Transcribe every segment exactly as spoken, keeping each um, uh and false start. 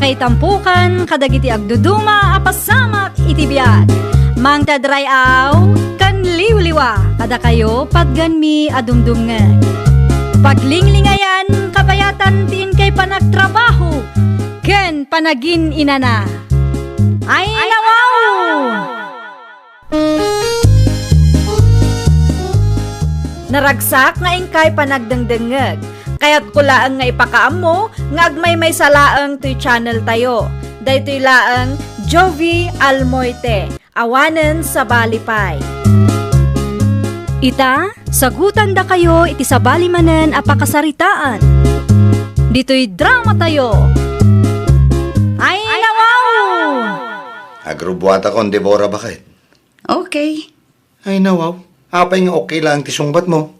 Ay tampukan kadagiti agduduma a pasamak iti biag. Mangted ray-aw ken liwliwa kadakayo patgenmi a dumdumngeg. Paglinglingayan, kabayatan ti inkay panagtrabaho ken panagin-inana. Ay, nawaw! Naragsak nga inkay panagdengdengngeg. Kayatko laeng nga ipakaammo nga agmaymaysa laeng toy channel tayo. Daytoy laeng Jovie Almoite, awanen sabali pay. Ita, sagutandakayo iti sabali manen a pakasaritaan. Ditoy drama tayo. Ay, nawaw! Agrubbuatakon, Deborah, baket. Okay. Ay, nawaw. Apay nga okay laeng ti sungbatmo?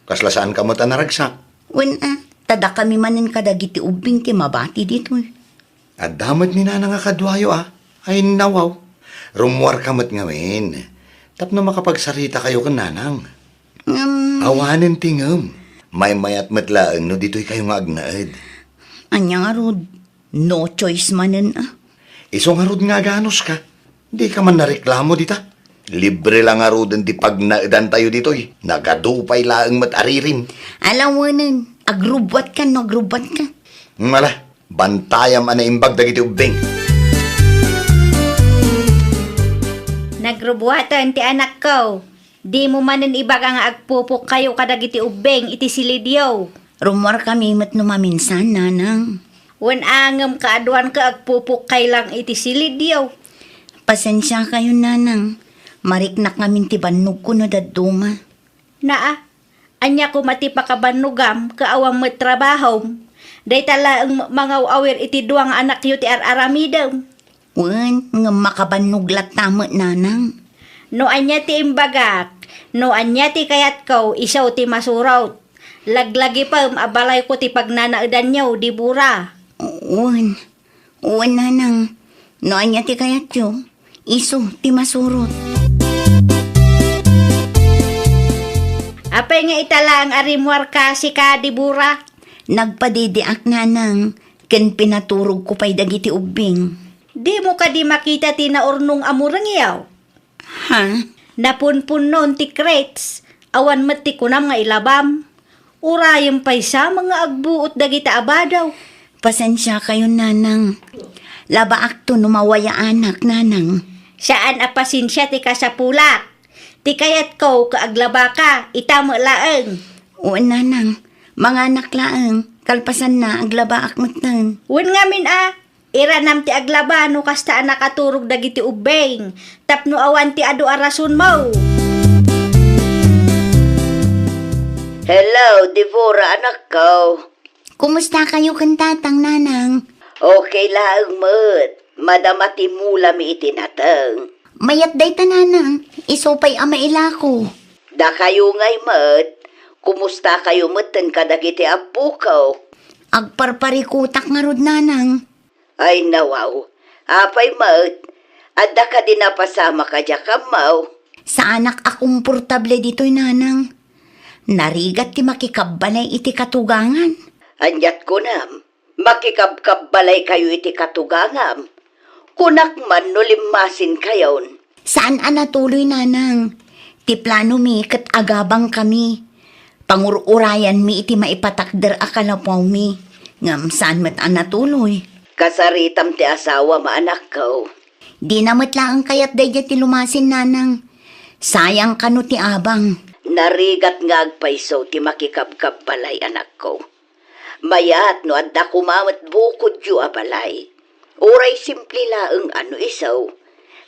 Kasla saanka met a naragsak? Wen a, ta dakami manen kadagiti ubbing ti mabati ditoy. Adda met ni Nanang a kaduayo, a. Ay, nawaw. Rummuarka met ngamin. Tapno makapagsaritakayo ken Nanang. Ngem awanen ti ngem. Maymayat met laeng no ditoykayo nga agnaed. Ania ngarud? No choice manen, a. Isu ngarud nga aganuska. Dika man nareklamo dita. Libre la ngaruden ti pagnaedantayo ditoy. Nagadu pay laeng met a ririm. Ala wenen, agrubbuatkan no agrubbuatka. Ala, bantayam a naimbag dagiti ubbing. Nagrubbuaten ti anakko. Dimo manen ibaga nga agpupokkayo kadagiti ubbing iti silidyo. Rummuarkami met no maminsan, Nanang. Wen a, ngem kaaduanka agpupokkay lang iti silidyo. Pasensiakayon, Nanang. Mariknak ngamin ti bannogko no dadduma. Naa, ania koma ti pakabannogam ket awan met trabahom? Dayta laeng mangaw-awir iti dua nga anakyo ti ar-aramidem. Wen, ngem makabannog latta met, Nanang. No ania ti imbagak, no ania ti kayatko, isu ti masurot. Laglagipem a balayko ti pagnanaedanyo, Deborah. Wen, wen, Nanang. No ania ti kayatyo, isu ti masurot. Apay nga ita laeng a rimmuarka, sika, Deborah? Nagpadidiak, Nanang, ken pinaturogko pay dagiti ubbing. Dimo kadi makita ti naurnong a murengyo? Ha? Napunpunnon ti crates, awan met ti kunam nga ilabam. Urayem pay sa nga agbuot dagita a badaw. Pasensiakayon, Nanang. Labaakto no mawayaanak, Nanang. Saan a pasensia ti kasapulak. Ti kayatko ket aglabaka, ita met laeng. Wen, Nanang. Manganak laeng, kalpasanna, aglabaak metten. Wen ngamin a, iranam ti aglaba no kasta a nakaturog dagiti ubbing, tapno awan ti adu a rasonmo. Hello, Deborah, anakko. Kumustakayo ken tatang, Nanang? Okay laeng met. Madama ti mulami iti nateng. Mayat dayta, Nanang. Isu pay a mailako. Dakayo ngay met, kumustakayo metten kadagiti appoko? Agparparikutak ngarud, Nanang. Ay, nawaw. Apay met, adda kadi napasamak a diak ammo? Saanak a komportable ditoy, Nanang. Narigat ti makikabbalay iti katugangan. Aniat kunam? Makikabkabbalaykayo iti katugangam. Kunak man no limmasinkayon. Saan a natuloy, Nanang. Ti planomi ket agabangkami. Pangur-urayanmi iti maipatakder a kalapawmi. Ngem saan met a natuloy. Kasaritam ti asawam, anakko. Dina met laeng kayat daydiay ti lumasin, Nanang. Sayang kano ti abang. Narigat nga agpayso ti makikabkabbalay, anakko. Mayat no adda koma met bukodyo a balay. Uray simple laeng a no isu,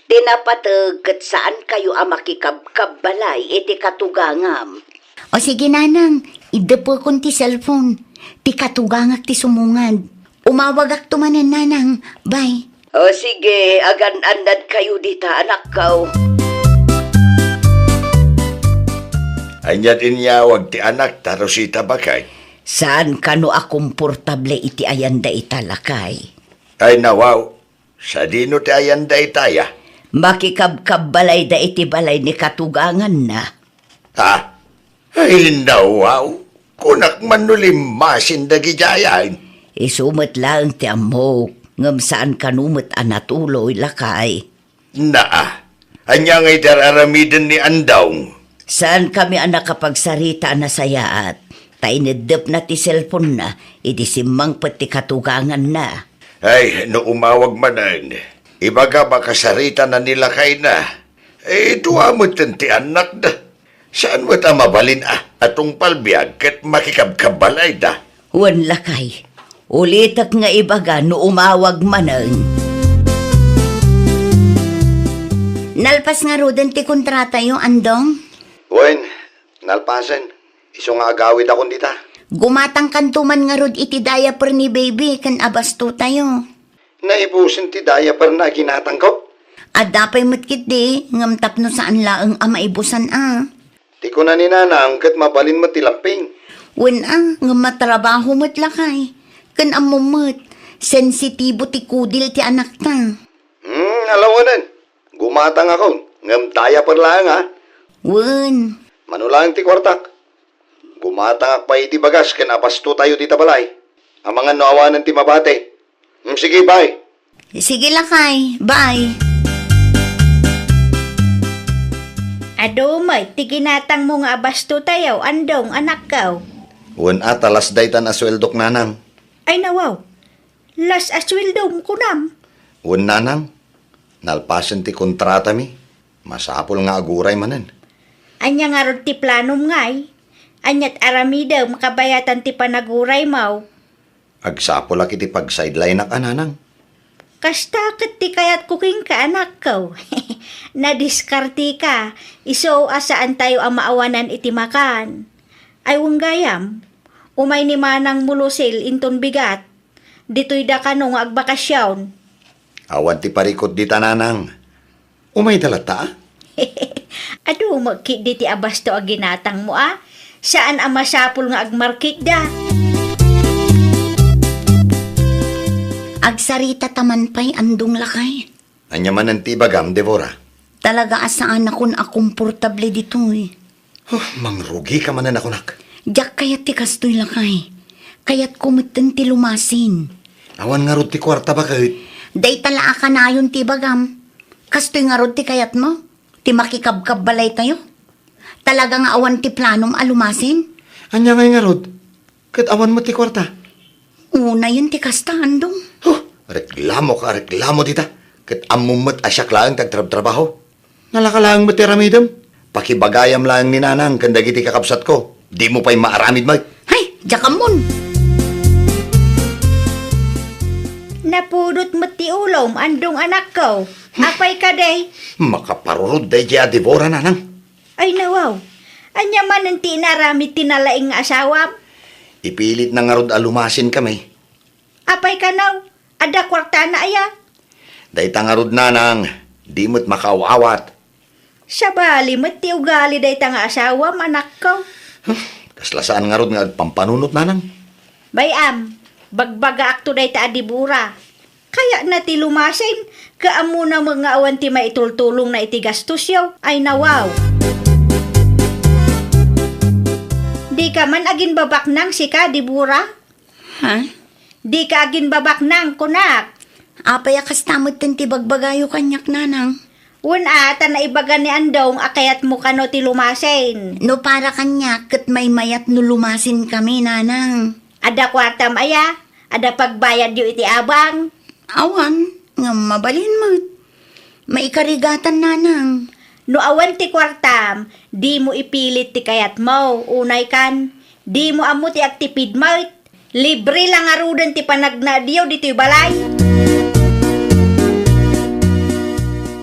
ti napateg ket saankayo a makikabkabbalay iti katugangam. O sige, Nanang, iddepekon ti cellphone. Ti katugangak ti sumungad. Umawagakto manen, Nanang. Bye. O sige, agan-annadkayo dita, anakko. Ania ti inyawag ti anakta, Rosita, baket? Saan kano a komportable iti ayan dayta, lakay. Ay, nawaw. Sadino ti ayan daytaya? Makikabkabbalayda iti balay ni katuganganna. Ha? Ay, nawaw. Kunak man no limmasin dagidiay. Isu met laeng ti ammok. Ngem saan kano met a natuloy, lakay. Naa, ania ngay ti ar-aramiden ni Andong? Saan kami a nakapagsarita a nasayaat, ta ineddepna ti cellphone-na, idi simmangpet ti katuganganna. Ay, no umawag manen, ibaga a kasaritana ni lakayna. Eh, dua metten ti annakda. Saan met a mabalin a, a tungpal biag ket makikabkabbalayda? Wen, lakay. Ulitek nga ibaga no umawag manen. Nalpas ngaruden ti kontratayo, Andong? Wen, nalpasen. Isu nga agawidakon dita. Gumatangkanto man ngarud iti diaper ni baby ken abastotayo. Naibusen ti diaperna a ginatangko? Adda pay met ketdi, ngem tapno saan laeng a maibusan a. Ti kuna ni nanang ket mabalin met ti lamping. Wen a, ngem matrabaho met lakay. Ken ammom met, sensitibo ti kudil ti anakta. Hmm, alawanen. Gumatangakon, ngem diaper laeng a. Wen. Mano laeng ti kuartak? Gumatangak pay iti bagas ken abastotayo dita balay. Amangan no awanen ti mabati. Hmm, sige, bye. Sige, lakay. Bye. Adu met ti ginatangmo nga abastotayo, Andong, anakko. Wen a, ta las daytan a sueldok, nanang. Ay, nawaw. Las a sueldom, kunam? Wen, nanang. Nalpasen ti kontratami. Masapul nga aguray manen. Ania ngarud ti planom, ngay? Aniat aramidem kabayatan ti panaguraymo? Agsapulak iti pag-sideline-ak a, nanang. Kasta ket ti kayatko kenka, anakko. Nadiskarteka, isu a saantayo a maawanan iti makan. Ay, wen gayam, umay ni Manang Mulusil inton bigat. Ditoy da kano nga agbakasyon. Awan ti parikut dita, nanang. Umayda latta, a? Adu met ketdi ti abasto a ginatangmo, a. Saan a masapul nga agmarketda. Agsarita ta man pay, Andong, lakay. Ania manen ti ibagam, Deborah? Talaga a saanakon a komportable ditoy. Huh, mangrugika manen a kunak. Diak kayat ti kastoy, lakay. Kayatko metten ti lumasin. Awan ngarud ti kuarta, baket? Dayta la a kanayon ti ibagam. Kastoy ngarud ti kayatmo? Ti makikabkabbalaytayo? Talaga nga awan ti planom a lumasin? Ania ngay ngarud? Ket awan met ti kuarta. Unayen ti kasta, Andong. Huh, reklamo ka, reklamo dita. Ket ammom met a siak laeng ti agtrabtrabaho. Nalaka laeng met ti aramidem. Pakibagayam laeng ni Nanang ken dagiti kakabsatko. Dimo pay maaramid met. Hay, diak ammon. Napudot met ti ulom, Andong, anakko. Apay kadi? Makaparurod daydiay a Deborah, Nanang. Ay, nawaw. Ania manen ti inaramid ti nalaing nga asawam? Ipilitna ngarud a lumasin kami. Apay kano? Adda kuartana aya? Dayta ngarud, Nanang, di met makaaw-awat. Sabali met ti ugali dayta nga asawam, anakko. Huh, kasla saan ngarud nga agpampanunot, Nanang. Bay-am, bagbagaakto dayta a Deborah. Kayatna ti lumasin, ket ammona met nga awan ti maitultulongna iti gastosyo. Ay, nawaw. Dika man aginbabaknang, sika, Deborah? Ha? Dika aginbabaknang, kunak. Apay a kasta metten ti bagbagayo kaniak, Nanang? Wen a, ta naibaga ni Andong a kayatmo kano ti lumasin. No para kaniak, ket maymayat no lumasinkami, Nanang. Adda kuartam aya? Adda pagbayadyo iti abang? Awan, ngem mabalin met. Maikarigatan, Nanang. No awan ti kuartam, dimo ipilit ti kayatmo, unay kan, dimo ammo ti agtipid met. Libre la ngaruden ti panagnaedyo ditoy balay.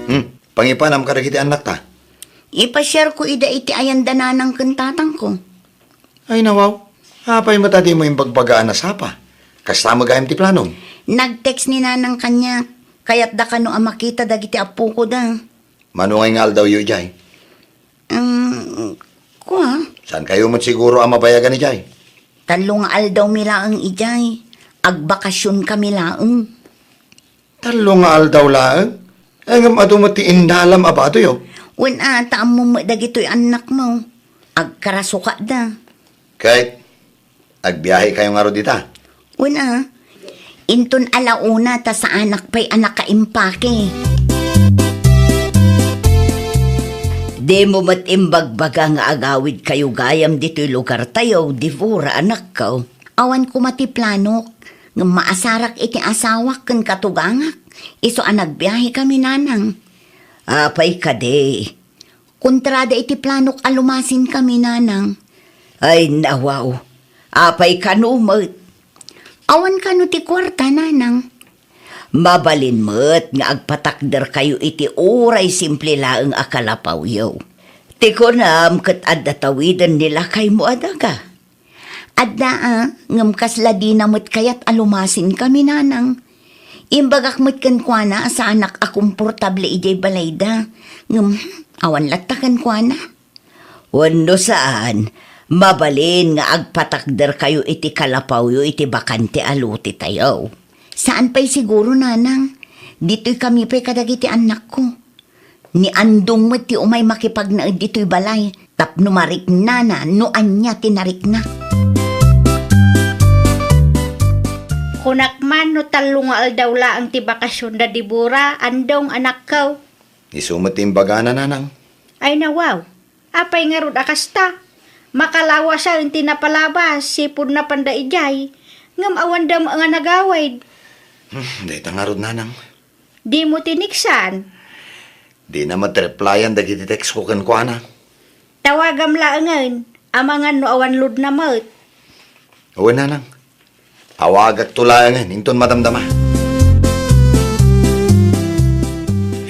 Hmm, pangipanam kadagiti annakta? Ipasiarko ida iti ayanda nanang ken tatangko. Ay, nawaw. Apay met a dimo imbagbaga a nasapa? Kasta met gayam ti planom? Nag-text ni Nanang kaniak. Kayatda kano a makita dagiti appokoda. Mano ngay nga aldawyo idiay? Um, kua? Saankayo met siguro a mabayagan idiay? Tallo nga aldawmi laeng idiay. Agbakasionkami laeng. Tallo nga aldaw laeng? Eh, ngem adu met ti innalam a badoyo. Wen a, ta ammom met dagitoy annakmo. Agkarasukatda. Ket, agbiahekayo ngarud ita? Wen a, Inton alauna ta saanak pay a nakaimpake. Dimo met imbagbaga nga agawidkayo gayam ditoy lugartayo, Debora, anakko. Awan koma ti planok, ngem maasarak iti asawak ken katugangak, isu a nagbiahekami, nanang. Apay kadi? Kontrada iti planok a lumasinkami, nanang. Ay, nawaw. Apay kano met? Awan kano ti kuarta, nanang. Mabalin met nga agpatakderkayo iti uray simple laeng a kalapawyo. Ti kunam ket adda tawiden ni lakaymo a daga. Adda a, ngem kasla dina met kayat a lumasinkami, nanang. Imbagak met kenkuana a saanak a komportable idiay balayda. Ngem, awan latta kenkuana. Wenno saan, mabalin nga agpatakderkayo iti kalapawyo iti bakante a lotetayo. Saan pay siguro, nanang. Ditoy kami pay kadagiti annakko. Ni Andong met ti umay makipagnaed ditoy balay tapno mariknana no ania ti narikna. Kunak man no tallo nga aldaw laeng ti bakasion da Debora, Andong, anakko. Isu met ti imbagana, nanang. Ay nawaw, apay ngarud a kasta? Makalawasen ti napalabas, sipud napanda idiay, ngem awan da nga nagawid. Hmm, dayta ngarud, nanang. Dimo tiniksan? Dina met replyan dagiti text ko kenkuana. Tawagam laengen, amangan no awan load na met. Wen, nanang. Awagakto laengen inton madamdama.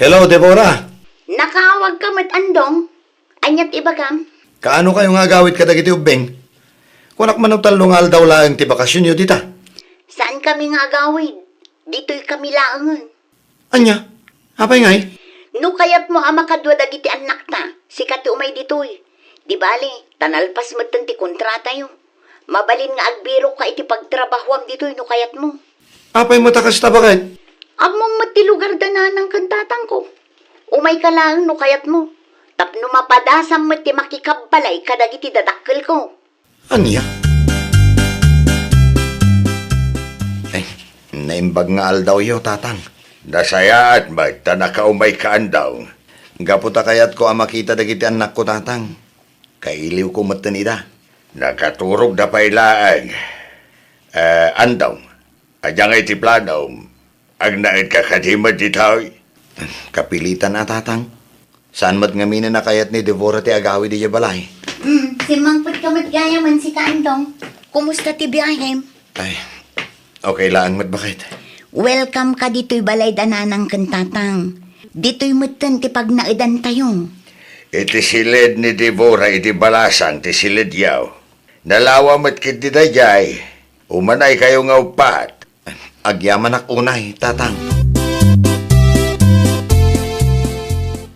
Hello, Debora. Nakaawagka met, Andong. Ania ti ibagam? Kaano kayo nga agawid kadagiti ubbing? Kunak man no tallo nga aldaw laeng ti bakasionyo dita. Saankami nga agawid. Ditoy kami laengen. Ania? Apay ngay? No kayatmo a makadua dagiti annakta, sika ti umay ditoy. Di bale, ta nalpas metten ti kontratayo. Mabalin nga agbirokka iti pagtrabahuam ditoy no kayatmo. Apay met a kasta, baket? Ammom met ti lugar da nanang ken tatangko. Umayka laeng no kayatmo. Tapno mapadasam met ti makikabbalay kadagiti dadakkelko. Ania? Eh, naimbag nga aldawyo, Tatang. Nasayaat met ta nakaumayka, Andong. Gapu ta kayatko a makita dagiti annakko, Tatang. Kailiwko metten ida. Nakaturogda pay laeng. Eh, Andong, ania ngay ti planom? Agnaedka kadi met ditoy? Kapilitan a, Tatang. Saan met ngamin a kayat ni Debora ti agawid idiay balay. Hmm, simmangpetka met gayamen, sika Andong. Kumusta ti biahem? Ay, okay laeng met, baket. Welcome ka ditoy balay da nanang ken tatang. Ditoy metten ti pagnaedantayo. Iti siled ni Debora idi balasang ti siledyo. Nalawa met ketdi daydiay. Umanaykayo nga uppat. Agyamanak unay, Tatang.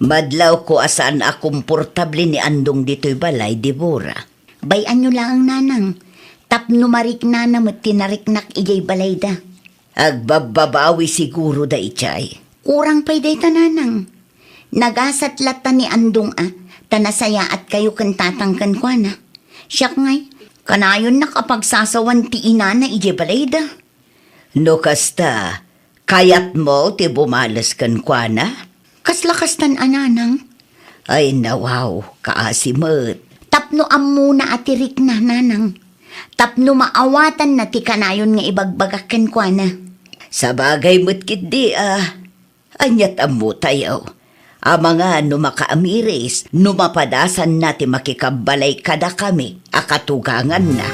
Madlawko a saan a komportable ni Andong ditoy balay, Debora. Bay-anyo laeng, Nanang, tapno mariknana met ti nariknak idiay balayda. Agbabbabawi siguro daydiay. Kurang pay dayta, Nanang. Nagasat latta ni Andong a, ta nasayaatkayo ken Tatang kenkuana. Siak ngay, kanayonnak a pagsasawan ti inana idiay balayda. No kasta, kayatmo ti bumales kenkuana? Kasla kastan a, Nanang. Ay, nawaw, kaasi met. Tapno ammona a ti rikna, Nanang. Tapno maawatanna ti kanayon nga ibagbagak kenkuana. Sabagay met ketdi a. Aniat ammotayo? Amangan no makaamiris, no mapadasanna ti makikabbalay kadakami a katuganganna.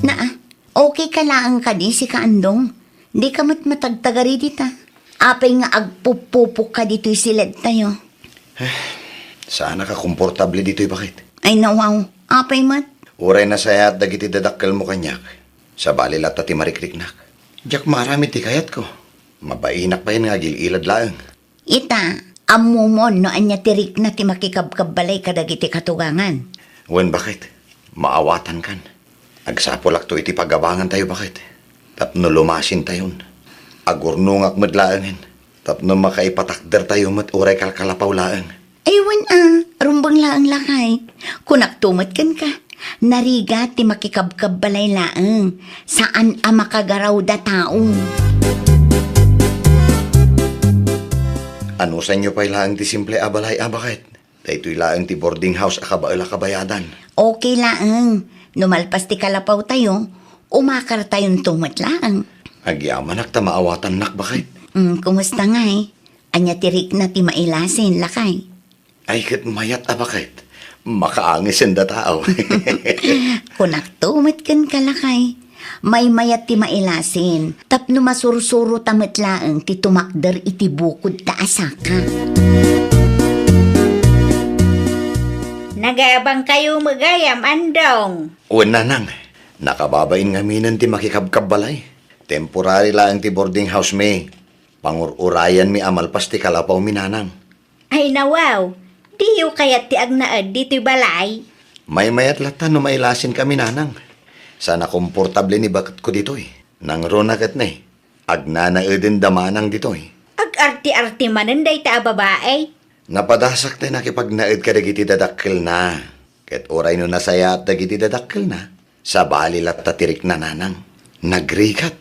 Naa, okay ka laeng kadi, sika Andong? Dika met matagtagari dita. Apay nga agpupupok ka ditoy siledtayo? Eh, saanak a komportable ditoy, baket. Ay, nawaw. Apay met? Uray nasayaat dagiti dadakkelmo kaniak. Sabali latta ti marikriknak. Diak maaramid ti kayatko. Mabainak payen nga agil-ilad laeng. Ita, ammomon no ania ti rikna ti makikabkabbalay kadagiti katugangan. Wen, baket, maawatankan. Agsapulakto iti pagabangantayo, baket, tapno lumasintayon. Agurnongak met laengen tapno makaipatakdertayo met uray kalkalapaw laeng. Ay, wen a, rumbeng laeng lakay. Kunakto met kenka, Narigat ti makikabkabbalay laeng, saan a makagaraw da tao. Anusanyo pay laeng ti simple a balay a baket? Daytoy laeng ti boarding house a kabael a kabayadan. Okay laeng. No malpas ti kalapawtayo, umakartayonto met laeng. Agyamanak ta maawatannak, baket. Mm, kumusta ngay? Ania ti rikna ti mailasin, lakay? Ay, ket mayat a baket. Makaangisen da tao. Kunakto met kenka, lakay. Maymayat ti mailasin, tapno masursuro ta met laeng ti tumakder iti bukod ta a saka. Nagabangkayo met gayam, Andong. Wen, nanang. Nakababain ngaminen ti makikabkabbalay. Temporary laeng ti boarding house mi. Pangur-urayanmi a malpas ti kalapawmi, nanang. Ay, nawaw, diyo kayat ti agnaed ditoy balay? Maymayat latta no mailasin kami, nanang. Saan a komportable ni baketko ditoy. Nangruna ket ne, agnanaeden da manang ditoy. Agarte-arte manen dayta a babai. Napadasak ti nakipagnaed kadagiti dadakkelna. Ket uray no nasayaat dagiti dadakkelna, sabali latta ti rikna, nanang. Nagrigat.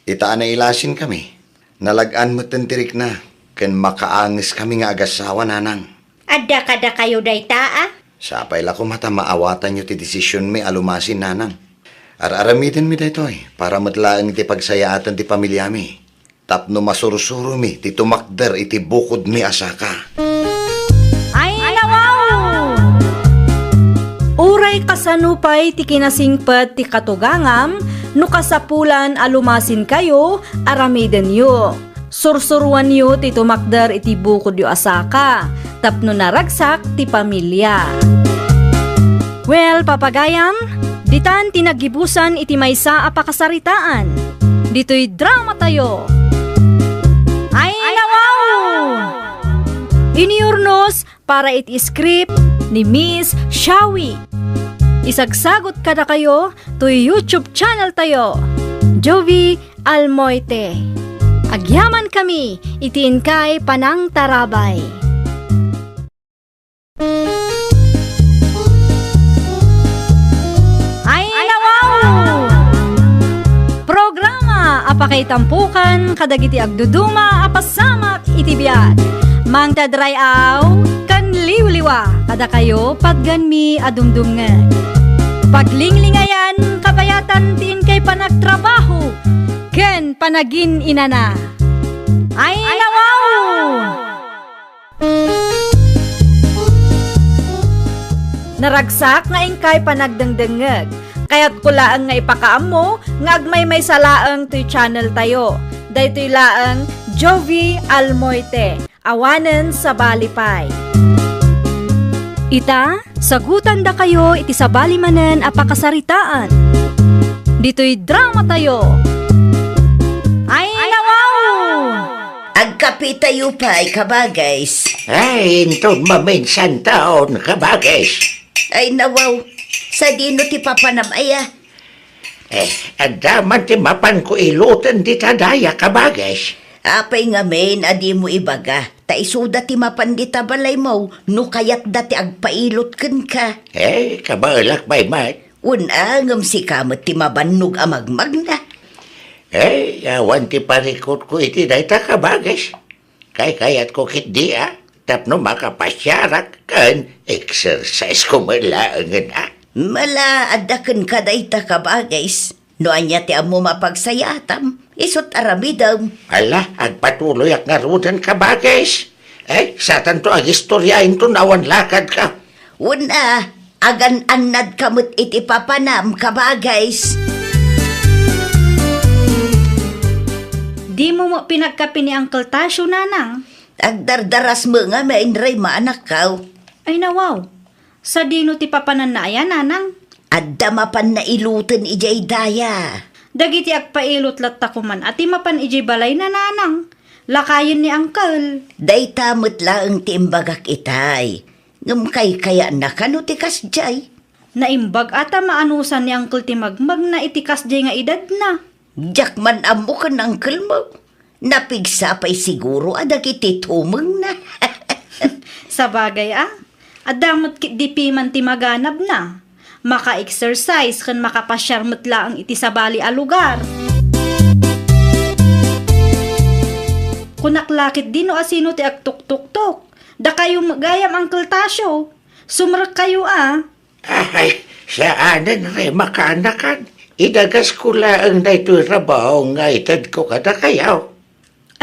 Ita a nailasinkami, nalag-an metten ti rikna, ken makaangiskami nga agassawa, nanang. Adda kadakayo dayta, a? Sapay la koma ta maawatanyo ti desisionmi a lumasin, nanang. Ar-aramidenmi daytoy para met laeng iti pagsayaatan ti pamiliami. Tapno masursuromi ti tumakder iti bukodmi a saka. Ay, nawaw! Uray kasano pay ti kinasingpet ti katugangam, no kasapulan a lumasinkayo, aramidenyo. Sursuroanyo ti tumakder iti bukodyo a saka, tapno naragsak ti pamilia. Well, papagayam, ditan ti naggibusan iti maysa a pakasaritaan. Ditoy dramatayo. Ay, nawaw! Iniurnos para iti script ni Miss Shawi. Isagsagot kadakayo toy YouTube channel tayo, Jovie Almoite. Agyamankami iti inkay panangtarabay. Ay, nawaw! Programa a pakaitampokan kadagiti agduduma a pasamak iti biag. Mangted ray-aw ken liwliwa kadakayo, patganmi a dumdumngeg. Paglinglingayan, kabayatan ti inkay panagtrabaho ken panagin-inana. Ay, nawaw! Naragsak nga inkay panagdengdengngeg. Kayatko laeng nga ipakaammo nga agmaymaysa laeng toy channel tayo. Daytoy laeng Jovie Almoite, awanen sabali pay. Ita, sagutandakayo iti sabali manen a pakasaritaan. Ditoy dramatayo. Ay, nawaw! Agkapitayo pay, kabagays. Ay, inton maminsan taon, kabagays. Ay, nawaw. Sadino ti papanam aya? Eh, adda man ti mapanko iluten dita daya, kabagays. Apay ngamin a dimo ibaga, ta isuda ti mapan dita balaymo no kayatda ti agpailot kenka. Eh, kabaelak pay met. Wen a, ngem sika met ti mabannog a magmagna. Eh, awan ti parikutko iti dayta, kabagays. Kaykayatko ketdi a, tapno makapasiarak ken exercise ko met laengen a. Mala, adda kenka dayta, kabagays. No ania ti ammom a pagsayaatam, isut' aramidem. Ala, agpatuloyak ngaruden, kabagays. Eh, satanto agistorya inton awan lakadka. Wen a, agan-annadka met iti papanam, kabagays. Dimo met pinagkapi ni Uncle Tasyo, nanang? Agdardaras met ngamin ray manakkaw. Ay, nawaw. Sadino ti papananna aya, nanang? Adda mapanna iluten idiay daya. Dagiti agpailot latta koman a ti mapan idiay balayna, nanang. Lakayen ni Uncle. Dayta met laeng ti imbagak itay. Ngem kaykayatna kano ti kasdiay? Naimbag a ta maanusan ni Uncle ti magmagna iti kasdiay nga edadna. Diak man ammo ken Uncle mo. Napigsa pay siguro a dagiti tumengna. Sabagay a, adda met ketdi piman ti maganabna. Maka-exercise ken makapasiar met laeng iti sabali a lugar. Kunak la ketdi no asino ti agtuktuktok. Dakayo met gayam, Uncle Tasio. Sumrekkayo a. Ay, saanen, Rema, kaanakan. Idagasko laeng daytoy rabong nga itedko kadakayo.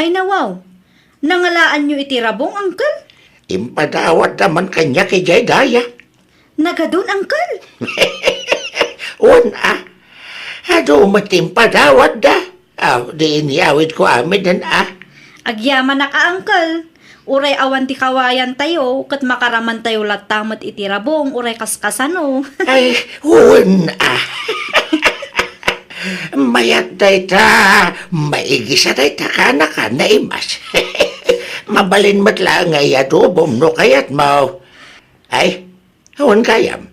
Ay, nawaw. Nangalaanyo iti rabong, Uncle? Impadawatda man kaniak idiay daya. Nagadun, Uncle? Wen a. Adu met ti impadawatda. Aw, di inyawidko aminen a. Agyamanak a, Uncle. Uray awan ti kawayantayo, ket makaramantayo latta met iti rabong, uray kaskasano. Ay, wen a. Mayat dayta. Maigisa dayta, kaanakan, naimas. Mabalin met laeng nga iadobom no kayatmo. Ay, awan gayam.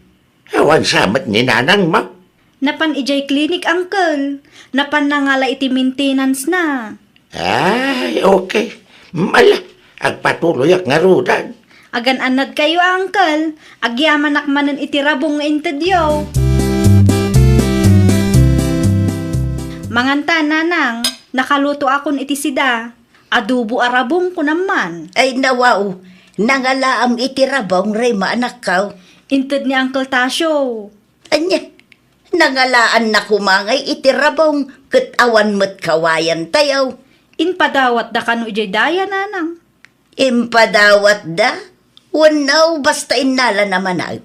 Awan sa met ni nanangmo? Napan idiay clinic, Uncle. Napan nangala iti maintenance na. Ay, okay. Ala, agpatuloyak ngaruden. Agan-annadkayo, Uncle. Agyamanak manen iti rabong nga intedyo. Manganta, nanang. Nakalutoakon iti sida. Adobo a rabong, kunam man. Ay, nawaw. Nangalaam iti rabong, Rema, anakko. Inted ni Uncle Tasio. Ania, nangalaanna koma ngay iti rabong ket awan met kawayantayo. Impadawatda kano idiay daya, nanang? Impadawatda? Wenno, basta innalana manen.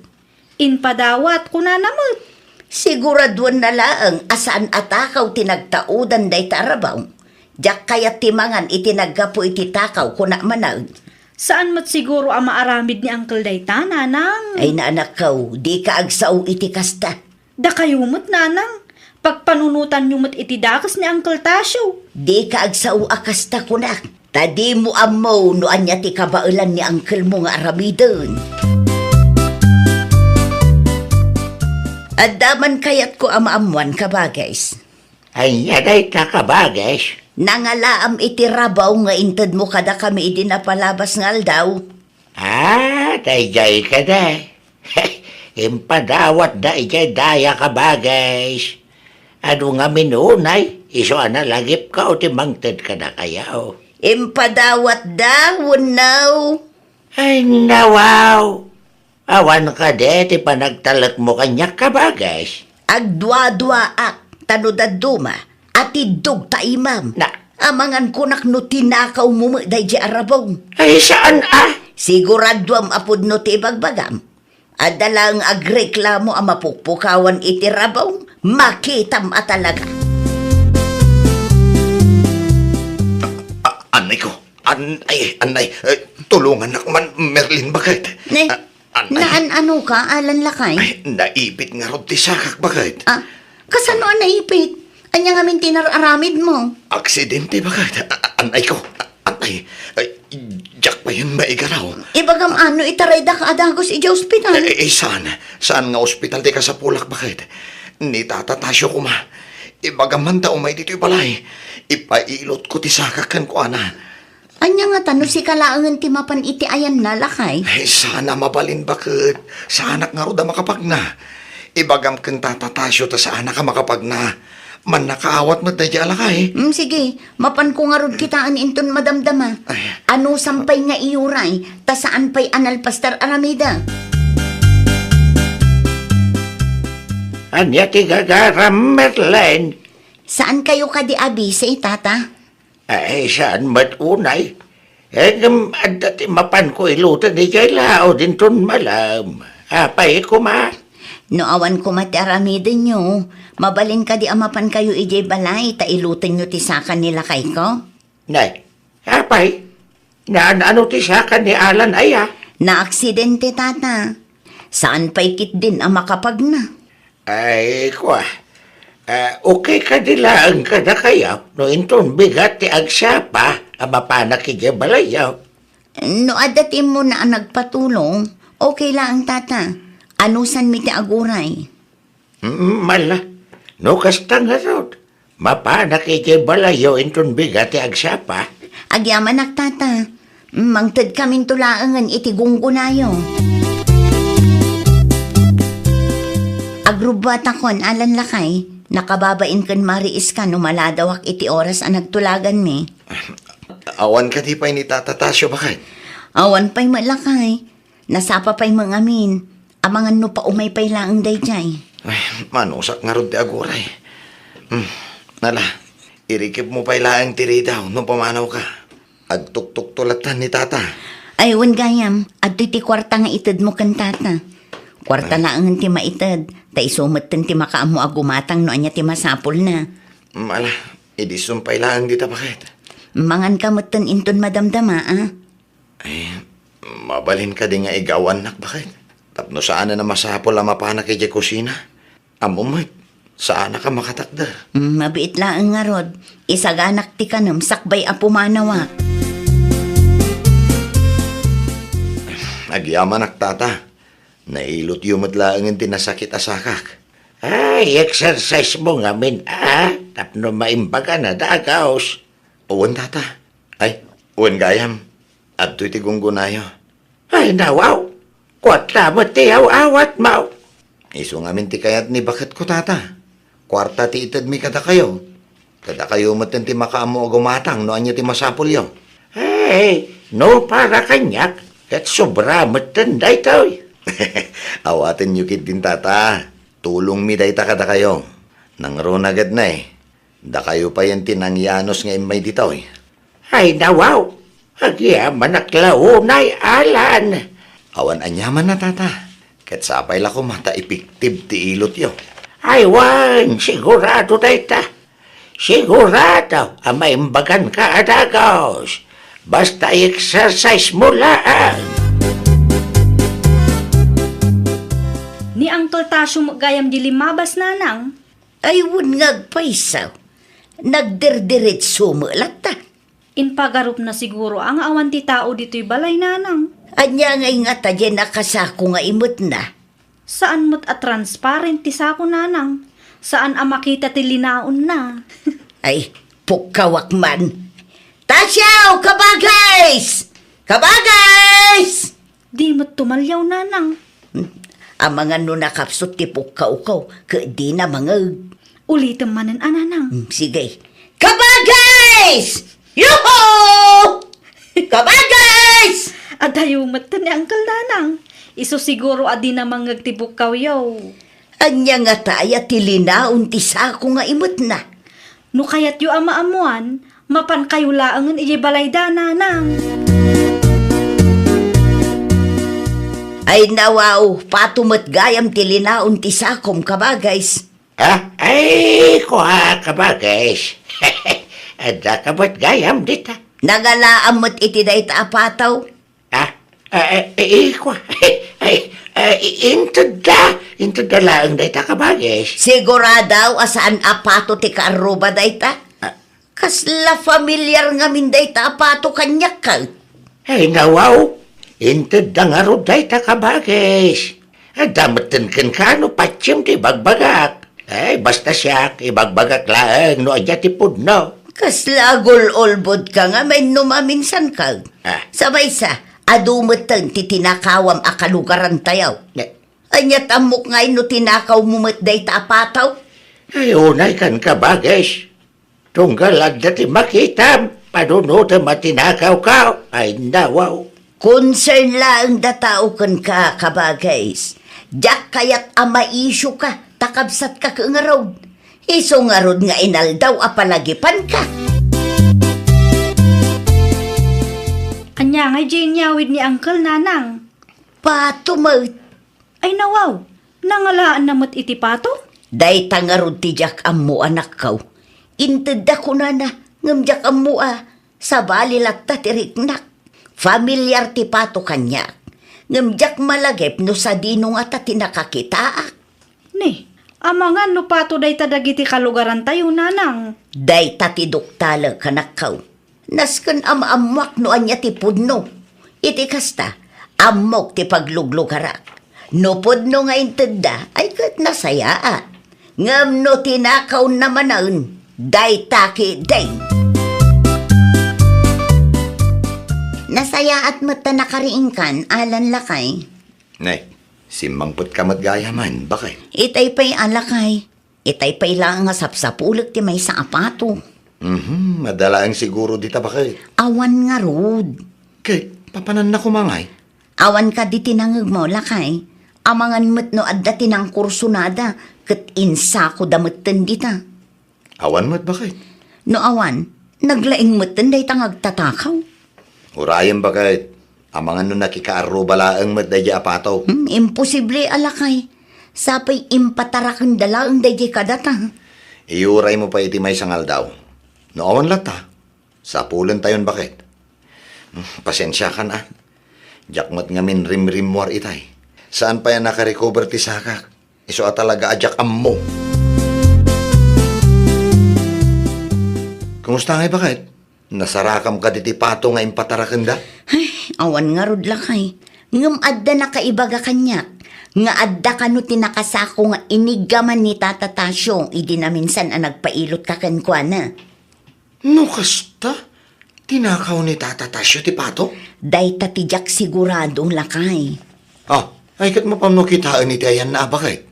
Impadawat, kunana met. Siguraduenna laeng a saan a takaw ti nagtaudan dayta a rabong. Diak kayat ti mangan iti naggapu iti takaw, kuna manen. Saan met siguro a maaramid ni Uncle dayta, nanang? Ay, anakko, dika agsao iti kasta. Dakayo met, nanang, pagpanunotanyo met iti dakes ni Uncle Tasio. Dika agsao a kasta, kunak. Ta dimo ammo no ania ti kabaelan ni uncle mo nga aramiden. Adda man kayatko a maammoan, kabages. Ania dayta, kabages? Nangalaam iti rabong nga intedmo kadakami idi napalabas nga aldaw. Ah, daydiay kadi. Impadawatda idiay daya, kabages. Adu ngamin unay, isu a nalagipko ti mangted kadakayo. Impadawatda, wenno? Ay, nawaw. Awan kadi ti panagtalekmo kaniak, kabages? Agduaduaak, ta no dadduma, atiddog ta imam. Na- Amangan kunak no tinakawmo met daydi a rabong. Ay, saan a? Siguraduam a pudno ti ibagbagam. Adda laeng agreklamo a mapukpukawan iti rabong, makitam a talaga. A-, a-, annay ko. An-, ay, annay, eh, tulungannak man, Merlin, baket. Ne? A-, annay. Naan-ano ka, Alan, lakay? Ay, naipit ngarud ti sakak, baket. Ah, kasano a naipit? Ania ngamin ti nar-aramidmo? Aksidente, baket. A-, a-, annay ko. A-, annay. Ay, diak payen maigaraw. Ibagam ano, itarayda ka a dagus idiay ospital? Eh, eh, saan? Saan nga ospital ti kasapulak, baket? Ni Tata Tasio koma. Ibagam man ta umay ditoy balay. Ipailotko ti sakak kenkuana. Ania ngata no sika laengen ti mapan iti ayanna, lakay? Ay, saan a mabalin, baket. Saanak ngarud a makapagna. Ibagam ken Tata Tasio ta saanak a makapagna. Mannakaawat met daydi a lakay. Mm, sige, mapanko ngarud kitaen inton madamdama. Ay. Anusam pay nga iyuray, ta saan pay a nalpas ti ar-aramida. Ania ti gagaram, Merlin? Saankayo kadi a busy, Tata? Ay, saan met unay? Ngem adda ti mapanko iluten idiay laud inton malem. Apay koma? No awan koma ti aramidenyo, mabalin kadi a mapankayo idiay balay ta ilutenyo ti saka ni lakayko? Nay, apay? Naan-ano ti saka ni Alan aya? Naaksidente, Tata. Saan pay ketdin a makapagna. Ay, kua. Ah, okay kadi laeng kadakayo no inton bigat ti agsapa a mapanak idiay balayyo? No adda ti immuna a nagpatulong, okay laeng, Tata. Anusanmi ti aguray. Mm, mala. No kasta ngarud, mapanak idiay balayyo inton bigat ti agsapa. Agyamanak, Tata. Mangtedkaminto laengen iti gunggonayo. Agrubbuatakon, Alan lakay. Nakababain ken Mari Iska no maladawak iti oras a nagtulaganmi. Awan kadi pay ni Tata Tasio, baket? Awan pay met lakay. Nasapa pay met ngamin. Amangan no paumay pay laeng daydiay. Ay, manusak ngarud ti aguray. Hmm, nala, irikipmo pay laeng ti ridaw no pamanawka. Agtuktukto latta ni Tata. Ay, wen gayam, adtoy ti kuarta nga itedmo ken Tata. Kuarta Ah. laengen ti maited, ta isu metten ti makaammo a gumatang no ania ti masapulna. Mala, idi sumpay laeng dita, baket? Manganka metten inton madamdama, a? Ay, mabalin kadi nga igaw-annak, baket? Tapno saanen a masapul a mapanak idiay kusina. Ammom met, saanak a makatakder. Mm, mabiit laeng ngarud. Isaganak ti kanem sakbay a pumanawak. Agyamanak, Tata. Nailotyo met laengen ti nasakit a sakak. Ay, exercise mo ngamin, a? Tapno maimbagan a dagus. Wen, Tata. Ay, wen gayam. Adtoy ti gunggonayo. Ay, nawaw. Kuarta met ti aw-awatmo. Isu ngamin ti kayat ni baketko, Tata. Kuarta ti itedmi kadakayo. Ta dakayo metten ti makaammo a gumatang no ania ti masapulyo. Ay, no para kaniak, ket sobra metten daytoy. Awatenyo ketdin, Tata. Tulongmi dayta kadakayo. Nangruna ket ne, dakayo payen ti nangyanus nga immay ditoy. Ay, nawaw. Agyamanak la unay, Alan. Awan aniamanna, Tata. Ket sapay la koma ta epektibo ti ilotyo. Ay, wen, sigurado dayta. Sigurado a maimbaganka a dagus. Basta i-exercise mo laeng. Ni Uncle Tasio met gayam di limmabas, Nanang. Ay, wen nga agpayso. Nagdirdiretso met latta. Impagarupna siguro a nga awan ti tao ditoy balay, Nanang. Ania ngay ngata diay nakasako nga imetna? Saan met a transparent ti sako, Nanang. Saan a makita ti linaonna. Ay, pukkawak man. Tasiaw, kabagis! Kabagis! Di met tumaliaw, Nanang. Hmm. Amangan no nakapsut ti pukkawko, ket dina mangeg. Ulitem manen a, Nanang. Hmm, sige. Kabagis! Yuhu! Kabagis! Adayo met ni Uncle, Nanang. Isu siguro a dina mangeg ti pukkawyo. Ania ngata aya ti linaon ti sako nga imetna? No kayatyo a maammoan, mapankayo laengen idiay balayda, Nanang. Ay, nawaw, pato met gayam ti linaon ti sakom, kabagis. Ah, ay, kua, kabagis. Adda ka met gayam dita. Nangalaam met iti dayta a pato. Ah, ah, eh, eh, kua. Ay, ah, i-, intedda, intedda laeng dayta, kabagis. Sigurado a saan a pato ti kaarruba dayta? Ah. Kasla familiar ngamin dayta a pato kaniak, ket? Ay, nawaw, intedda ngarud dayta, kabagis. Adda metten kenka no patiem ti ibagbagak. Ay, basta siak, ibagbagak laeng no ania ti pudno. Kasla agul-ulbodka ngamin no maminsanka. Ah. Sa maysa, adu metten ti tinakawam a kalugarantayo. Ne- Aniat ammok ngay no tinakawmo met dayta a pato? Ay, unay kan, kabagis. Tunggal adda ti makitam, panunotem a tinakawko. Ay, nawaw. Concern laeng dataw kenka, kabagis. Diak kayat a maisioka, ta kabsatka ket ngarud. Isu ngarud nga inaldaw a palagipanka. Ania ngay diay inyawid ni Uncle, Nanang? Pato met. Ay, nawaw, nangalaanna met iti pato? Dayta ngarud ti diak ammo, anakko. Intedda kunana, ngem diak ammo a sabali latta ti riknak. Familiar ti pato kaniak, ngem diak malagip no sadino ngata ti nakakitaak. Ni, amangan no pato dayta dagiti kalugarantayo, Nanang. Dayta ti duktalek, anakko. Nasken a maammoak no ania ti pudno. Iti kasta, ammok ti pagluglugarak. No pudno nga intedda, ay ket nasayaat. Ngem no tinakawna manen, dayta ketdin. Nasayaat met ta nakariingkan, Alan lakay. Nay, Simmangpetka met gayamen, baket. Itay pay a lakay. Itay pay laeng a sapsapulek ti maysa a pato. Mhm, adda laeng siguro dita, baket. Awan ngarud. Ket, papananna koma ngay? Awan kadi ti nangngegmo, lakay. Amangan met no adda ti nangkursonada, ket insakoda metten dita. Awan met, baket. No awan, naglaing metten dayta nga agtatakaw. Urayem, baket. Amangan no nakikaarruba laeng met daydiay a pato. Hmm, imposible a lakay. Sapay impatarakenda laeng daydiay kadata. Iyuraymo pay iti maysa nga aldaw. No awan latta, sapulentayon, baket. Hmm, pasensiakan, a. Diak met ngamin rimrimmuar itay. Saan pay a nakarecover ti sakak. Isu a talaga a diak ammo. Kumusta ngay, baket? Nasarakam kadi ti pato nga impatarakenda? Ay, awan ngarud, lakay. Ngem adda nakaibaga kaniak nga adda kano ti nakasako nga iniggaman ni Tata Tasio idi naminsan a nagpailotka kenkuana. No kasta, tinakaw ni Tata Tasio ti pato? Dayta ti diak sigurado, lakay. Ah, ay ket mapanmo kitaen iti ayanna a baket.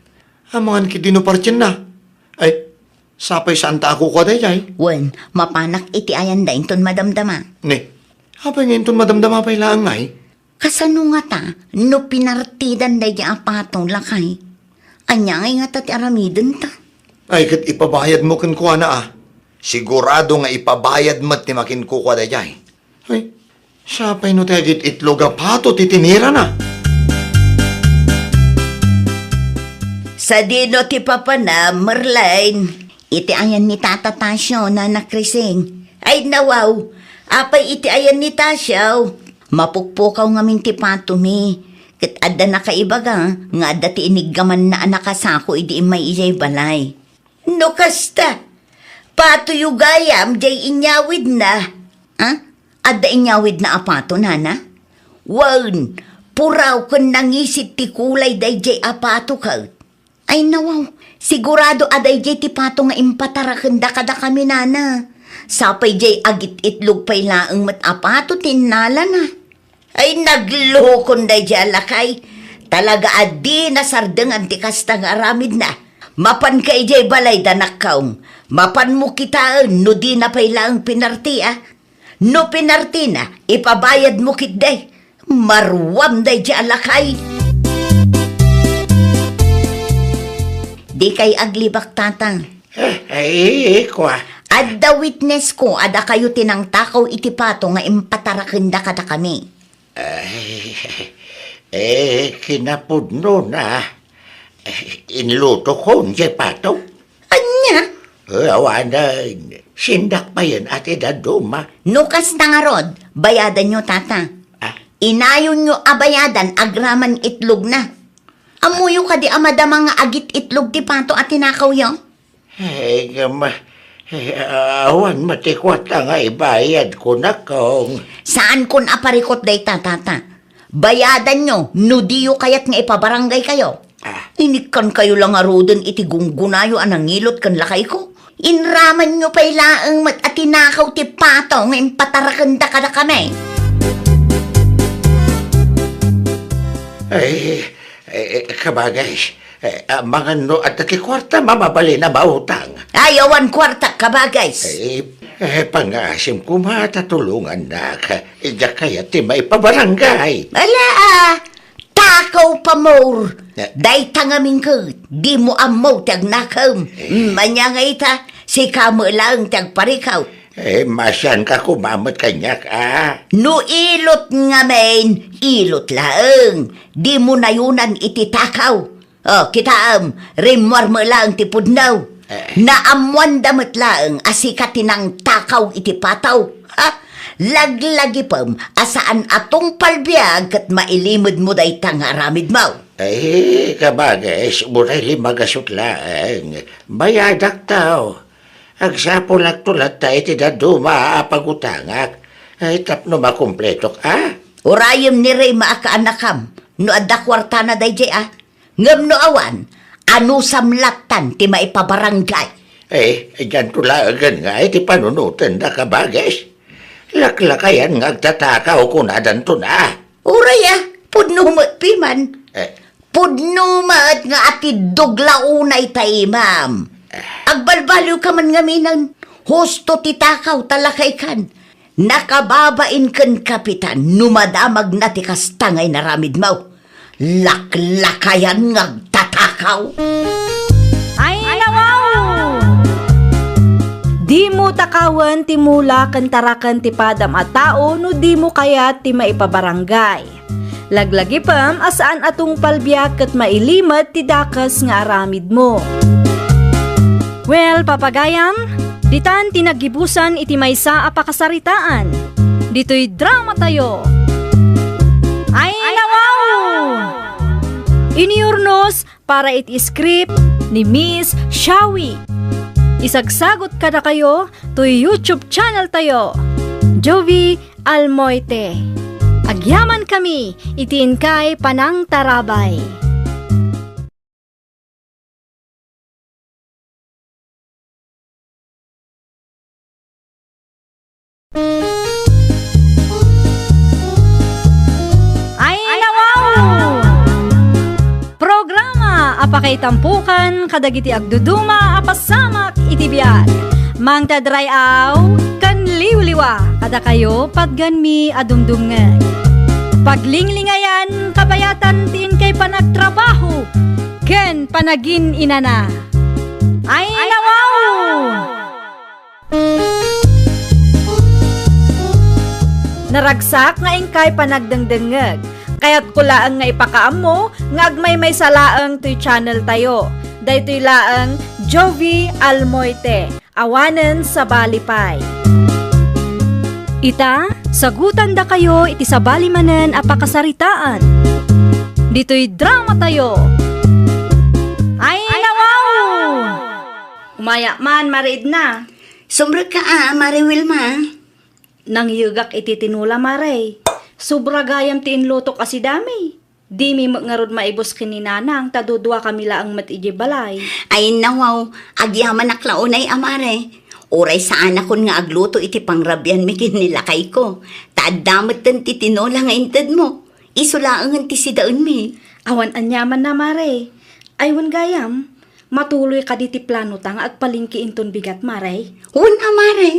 Amangan ketdi no partienna. Ay, sapay saanta a kukua daydiay. Wen, mapanak iti ayanda inton madamdama. Ne, apay nga inton madamdama pay laeng ngay? Kasano ngata no pinartidan daydiay a pato, lakay? Ania ngay ngata ti aramidenta? Ay, ket ipabayadmo kenkuana, a. Sigurado nga ipabayad met ti makinkukua daydiay. Ay, sapay no ti agit-itlog a pato ti tinirana. Sadino ti papana, Merlin? Iti ayan ni Tata Tasio, Nana Krising. Ay, nawaw. Apay iti ayan ni Tasio? Mapukpukaw ngamin ti patomi. Ket adda nakaibaga nga adda ti iniggamanna a nakasako idi immay idiay balay. No kasta, patoyo gayam diay inyawidna. Ha? Adda inyawidna a pato, nana? Wen, puraw ken nangisit ti kulay daydiay a pato ket. Ay, nawaw, sigurado a daydiay ti pato nga impatarakenda kadakami, nana. Sapay diay agit-itlog pay laeng met a pato ti innalana. Ay, naglukon daydiay a lakay. Talaga a dina sardengan ti kasta nga aramidna. Mapanka idiay balay, danakkaw. Mapanmo kitaen no dina pay laeng pinarti, a. No pinartina, ipabayadmo ketdi. Maruam daydiay a lakay. Dikay aglibak, tata. Eh, ay, kua. Adda witnessko a dakayo ti nangtakaw iti pato nga impatarakenda kadakami. Ay, eh, kinapudnona, eh, inlutokon diay pato. Ania? Eh, awanen, sindak payen a ti dadduma. No kasta ngarud, bayadanyo, tata. Ah? Inayonyo a bayadan agraman itlogna. Ammoyo kadi a madama nga agit-itlog ti pato a tinakawyo? Ay, ngem, eh, awan met ti kuarta nga ibayad, kunakong. Saankon a parikut dayta, tata. Bayadanyo no diyo kayat nga ipabaranggaykayo. Ah. Inikkankayo la ngaruden iti gunggonayo a nangilot ken lakayko. Inramanyo pay laeng met a tinakaw ti pato nga impatarakenda kadakami. Ay, eh, eh, kabagay, eh, amangan no adda ti kuarta, mabalin a mautang. Ay, awan kuarta, kabagay. Eh, eh, pangaasim koma ta tulongannak. Diak kayat ti maipabaranggay. Ala, ah, takaw pamor. Eh. Dayta ngamin ket, dimo ammo ti agnakem. Eh. Mm, ania nga ita, sika met laeng ti agparikaw. Eh, masianka koma met kaniak, a. No ilot ngamin, ilot laeng. Dimo nayonan iti takaw. Oh, kitaem, rimmuar met laeng ti pudno. Eh. Naammoanda met laeng a sika ti nangtakaw iti pato. Ha? Laglagipem a saan a tungpal biag ket mailimedmo dayta nga aramidmo. Ay, kabagis, uray limagasut laeng. Bayadakto. Agsapulakto latta iti dadduma a pagutangak. Ay, tapno makumpletok, a? Urayem ni Reyma a kaanakam, no adda kuartana daydiay, a? Ngem no awan, anusam lattan ti maipabaranggay? Eh, dianto laengen nga iti panunoten da, kabagis. Laklakayan nga agtatakaw, kunadanton, a. Uray, a, pudno met piman. Eh. Pudno met nga atiddog la unay ta imam. Agbalbaliwka man ngaminen, husto ti takaw ta lakaykan. Nakababain ken kapitan no madamagna ti kasta nga inaramidmo. Laklakayan nga agtatakaw. Ay, nawaw! Dimo takawen ti mula ken taraken ti padam a tao no dimo kayat ti maipabarangay. Laglagipem a saan a tungpal biag ket mailimed ti dakes nga aramidmo. Well, papagayam, ditan ti naggibusan iti maysa a pakasaritaan. Ditoy drama tayo. Ay, nawaw! Iniurnos para iti script ni Miss Shawi. Isagsagot kadakayo toy YouTube channel tayo, Jovie Almoite. Agyaman kami iti inkay panangtarabay. Ay, nawaw! Programa a pakaitampukan kadagiti agduduma a pasamak iti biag. Mangted ray-aw ken liwliwa kadakayo patgenmi a dumdumngeg. Paglinglingayan, kabayatan ti inkay panagtrabaho ken panagin-inana. Ay, nawaw! Naragsak nga inkay panagdengdengngeg. Kayatko laeng nga ipakaammo nga agmaymaysa laeng toy channel tayo. Daytoy laeng Jovie Almoite, awanen sabali pay. Ita, sagutandakayo iti sabali manen a pakasaritaan. Ditoy drama tayo. Ay, nawaw! Umayak man, Mare Edna. Sumrekka a, Mare Wilma. Nangyegak iti tinola, Mare. Sobra gayam ti inlutok a sidami. Dimi met ngarud maibus ken ni Nanang ta duduakami laeng met idiay balay. Ay, nawaw, agyamanak la unay a, Mare. Uray saanakon nga agluto iti pangrabianmi ken ni lakayko. Ta adda metten ti tinola nga intedmo. Isu laengen ti sidaenmi. Awan aniamanna, Mare. Ay, wen gayam, matuloy kadi ti planota nga agpalengke inton bigat, Mare? Wen a, Mare.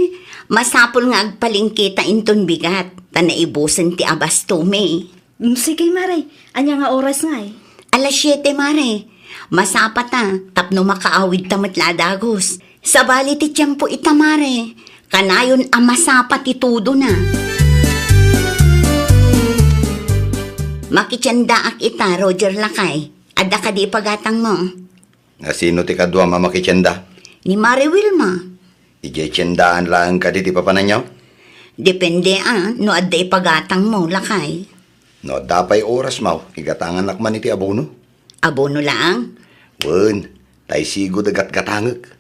Masapul nga agpalengketa inton bigat, ta naibusen ti abastomi. Mm, sige, Mare. Ania nga oras ngay? Alas siete, Mare. Masapata, tapno makaawidta met la a dagus. Sabali ti tiempo ita, Mare. Kanayon a masapa ti tudona. Makitiendaak ita, Roger lakay. Adda kadi ipagatangmo? Nga sino ti kaduam a makitienda? Ni Mare Wilma. Idiay tiendaan laeng kadi ti papananyo? Depende a no adda ipagatangmo, lakay. No adda pay orasmo, igatanganak man iti abono. Abono laeng? Wen, tay sigud a gatgatangek.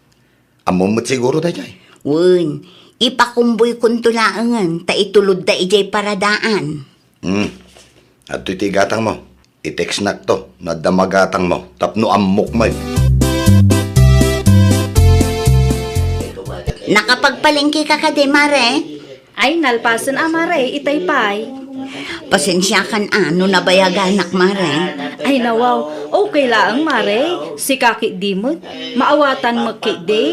Ammom met siguro daydiay? Wen, ipakumboykonto laengen ta itulodda idiay paradaan. Hmm. Adtoy ti igatangmo. I-textnakto no adda magatangmo tapno ammok met. Nakapagpalengkeka kadi, Mare? Ay, nalpasen a, Mare, itay pay. Pasensiakan a no nabayaganak, Mare. Ay, nawaw, okay laeng, Mare. Sika ketdi met. Maawatan met ketdi.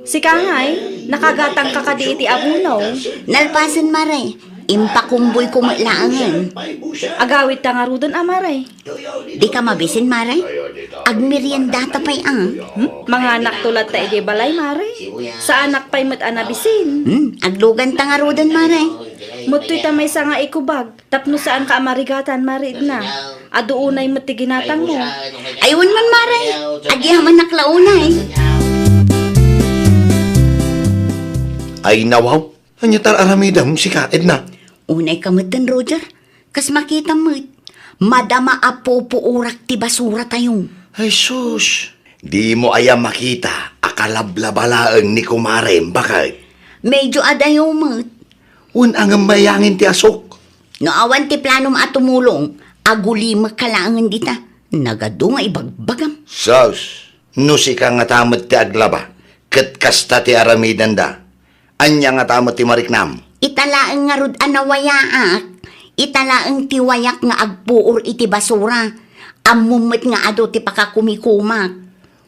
Sika ngay, nakagatangka kadi iti abono? Nalpasen, Mare. Impakumboyko met laengen. Agawidta ngaruden a, Mare. Dika mabisin, Mare? Agmeriendata pay a. Hmm? Manganakto latta idiay balay, Mare. Saanak pay met a nabisin. Hmm, agluganta ngaruden, Mare. Mettoy ta maysa nga ikubag, tapno saanka a marigatan, Mare Edna. Adu unay met ti ginatangmo. Ay, wen man, Mare. Agyamanak la unay. Ay, nawaw. Ania ti ar-aramidem, sika, Edna? Unayka metten, Roger. Kas makitam met, madama a pupuorak ti basuratayo. Ay, sus! Dimo aya makita a kalablaba laeng ni kumarem, baket? Medyo adayo met. Wen a ngem mayangin ti asuk. No awan ti planom a tumulong, agulimekka laengen dita. Nagadu nga ibagbagam. Sus! No sika ngata met ti aglaba, ket kasta ti aramidenda, ania ngata met ti mariknam? Ita laeng ngarud a nawayaak, ita laeng ti wayak nga agpuor iti basura. Ammom met nga adu ti pakakumikumak.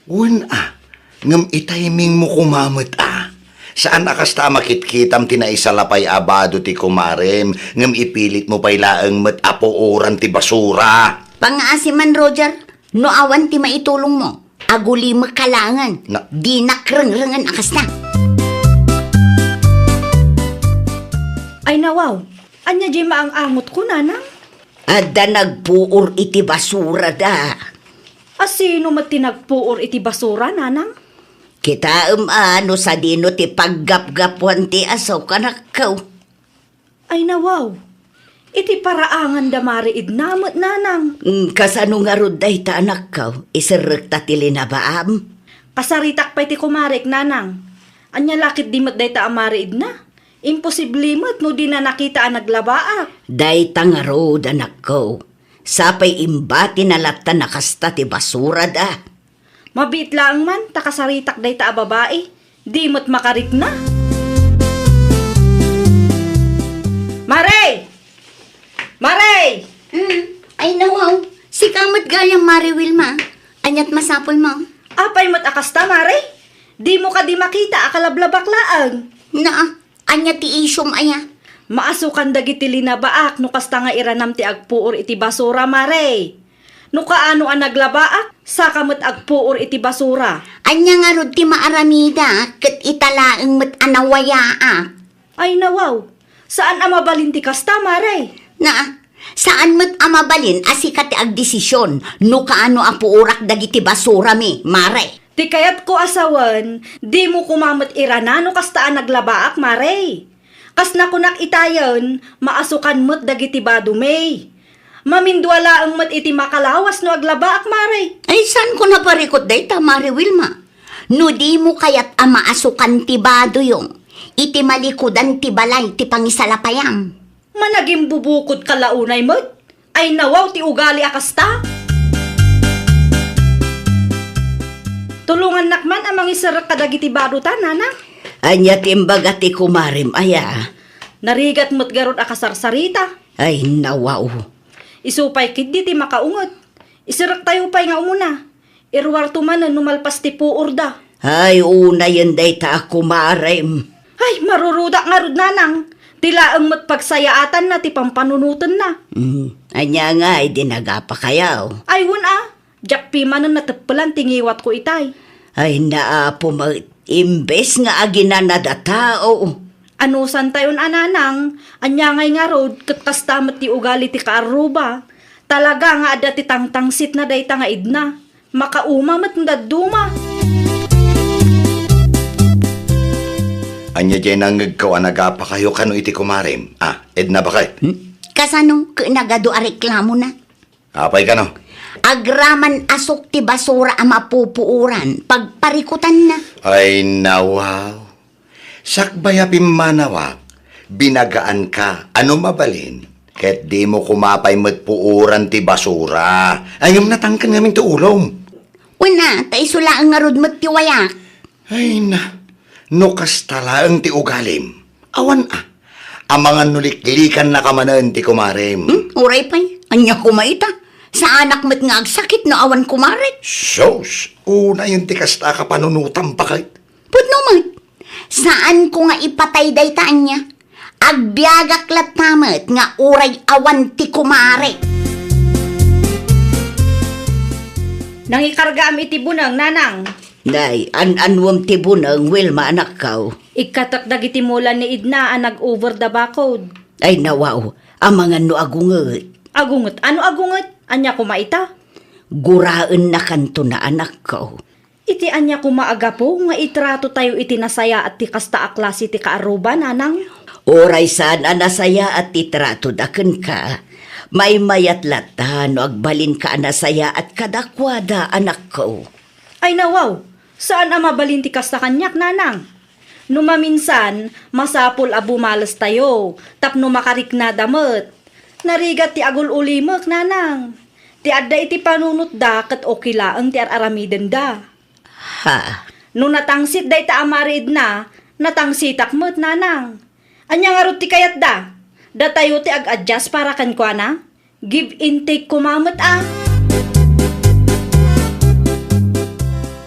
Wen a, ngem itimingmo koma met a. Saan a kasta a makitkitam ti naisalapay a bado ti kumarem, ngem ipilitmo pay laeng met a puoran ti basura. Pangaasi man, Roger, no awan ti maitulongmo, agulimekka laengen. Na- Dinak rengrengen a kasta. Ay, nawaw, ania diay maang-angotko, nanang? Adda nagpuor iti basurada. A sino met ti nagpuor iti basura, nanang? Kitaem a no sadino ti paggapgapuan ti asok, anakko. Ay, nawaw. Iti paraangan da Mare Edna met, nanang. Mm, kasano ngarud dayta, anakko? Iserrekta ti linabaam? Kasaritak pay ti kumarek, nanang. Ania la ketdi met dayta a Mare Edna? Imposible met no dina nakita a naglabaak. Dayta ngarud, anakko. Sapay imbatina latta a kasta ti basurada. Mabiit laeng man ta kasaritak dayta a babai. Di met makarikna. Mare! Mare! Hmm, ay nawaw. Sika met gayam, Mare Wilma. Aniat masapulmo? Apay met a kasta, Mare? Dimo kadi makita a kalablabak laeng? Naa, ania ti isyum aya? Maasukan dagiti linabaak no kasta nga iranam ti agpuor iti basura, Mare. No kaano a naglabaak, saka met agpuor iti basura. Ania ngarud ti maaramida ket ita laeng met a nawayaak? Ay, nawaw. Saan a mabalin ti kasta, Mare? Naa, saan met a mabalin a sika ti agdesision no kaano a puorak dagiti basurami, Mare. Ti kayatko a sawen, dimo koma met irana no kasta a naglabaak, Mare. Kas nakunak itayen, maasukan met dagiti badomi. Mamindua laeng met iti makalawas no aglabaak, Mare. Ay, saanko naparikut dayta, Mare Wilma. No dimo kayat a maasukan ti badoyo, iti malikudan ti balay ti pangisalapayam. Managimbubukodka la unay met? Ay, nawaw ti ugali a kasta! Tulongannak man a mangiserrek kadagiti badota, nanang. Ania ti imbaga ti kumarem aya? Narigat met garud a kasarsarita. Ay, nawaw. Isu pay ketdi ti makaunget. Iserrektayo pay nga umuna. Iruarto manen no malpas ti puorda. Ay, unayen dayta a kumarem. Ay, marurudak ngarud, nanang. Ti laeng met pagsayaatanna ti pampanunotenna. Hmm, ania ngay di nagapakayo? Ay, wen a. Diak pimanen nateppelan ti ngiwatko itay. Ay, naapo met, imbes nga aginanad a tao. Anusantayon a, nanang, ania ngay ngarud ket kasta met ti ugali ti kaarruba. Talaga nga adda ti tangtangsitna dayta nga Edna. Makauma met nga dadduma. Ania diay nangngegko a nagapakayo kano iti kumarem? Ah, Edna, baket? Hmm? Kasano ket nagadu a reklamona? Apay kano? Agraman a sok ti basura a mapupuoran, pagparikutanna. Ay, nawaw. Sakbay a pimmanawak, binagaanka, a no mabalin, ket dimo koma pay met puoran ti basura. Ay, ngem natangken ngamin ti ulom. Wen a, ta isu laeng ngarud met ti wayak. Ay na, no kasta laeng ti ugalim, awan a. Amangan no liklikannaka manen ti kumarem. Hmm? Uray pay, ania koma ita? Saanak met nga agsakit no awan kumare. Sus, unayen ti kasta a kapanunotam, baket. Pudno met, saanko nga ipatay dayta ania. Agbiagak latta met nga uray awan ti kumare. Nangikargaam iti buneng, nanang. Nay, an-anuem ti buneng, Wilma, anakko? Ikkatek dagiti mula ni Edna a nag-over da bakod. Ay, nawaw, amangan no agunget. Agunget? Ano agunget? Ania koma ita? Guraennakanto na, anakko. Iti ania koma a gapu nga itratotayo iti nasayaat ti kasta a klase ti kaarruba, nanang? Uray saan a nasayaat ti tratoda kenka, maymayat latta no agbalinka a nasayaat kadakuada, anakko. Ay, nawaw, saan a mabalin ti kasta kaniak, nanang. No maminsan, masapul a bumalestayo tapno makariknada met. Narigat ti agul-ulimek, nanang. Ti adda iti panunotda ket okay laeng ti ar-aramidenda. Ha? No natangsit dayta a Mare Edna, natangsitak met, nanang. Ania ngarud ti kayatda? Datayo ti ag-adjust para kenkuana? Give and take koma met a.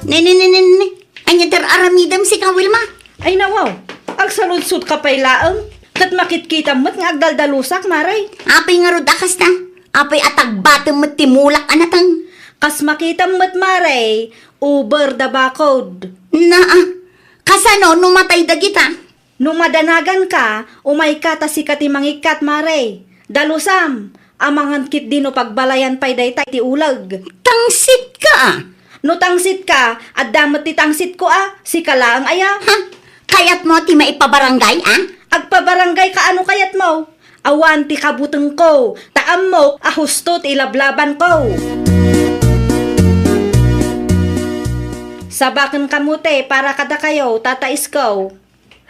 Ne, ne, ne, ne, ne. Ania ti ar-aramidem sika, Wilma? Ay, nawaw. Agsaludsodka pay laeng. Ket makitkitam met nga agdaldalusak, Mare. Apay ngarud a kasta? Apay a tagbatem met ti mulak a nateng? Kas makitam met, Mare, over da bakod. Naa, kasano no matay dagita? No madanaganka, umayka ta sika ti mangikkat, Mare. Dalusam, amangan ketdi no pagbalayan pay dayta iti uleg. Tangsitka a! No tangsitka, adda met ti tangsitko a, sika laeng aya. Ha? Kayatmo ti maipabarangay a? Agpabarangay ka ano kayatmo? Awan ti kabutengko, ta ammok a husto ti ilablabanko. Sabaken kamo te para kadakayo, Tata Isko.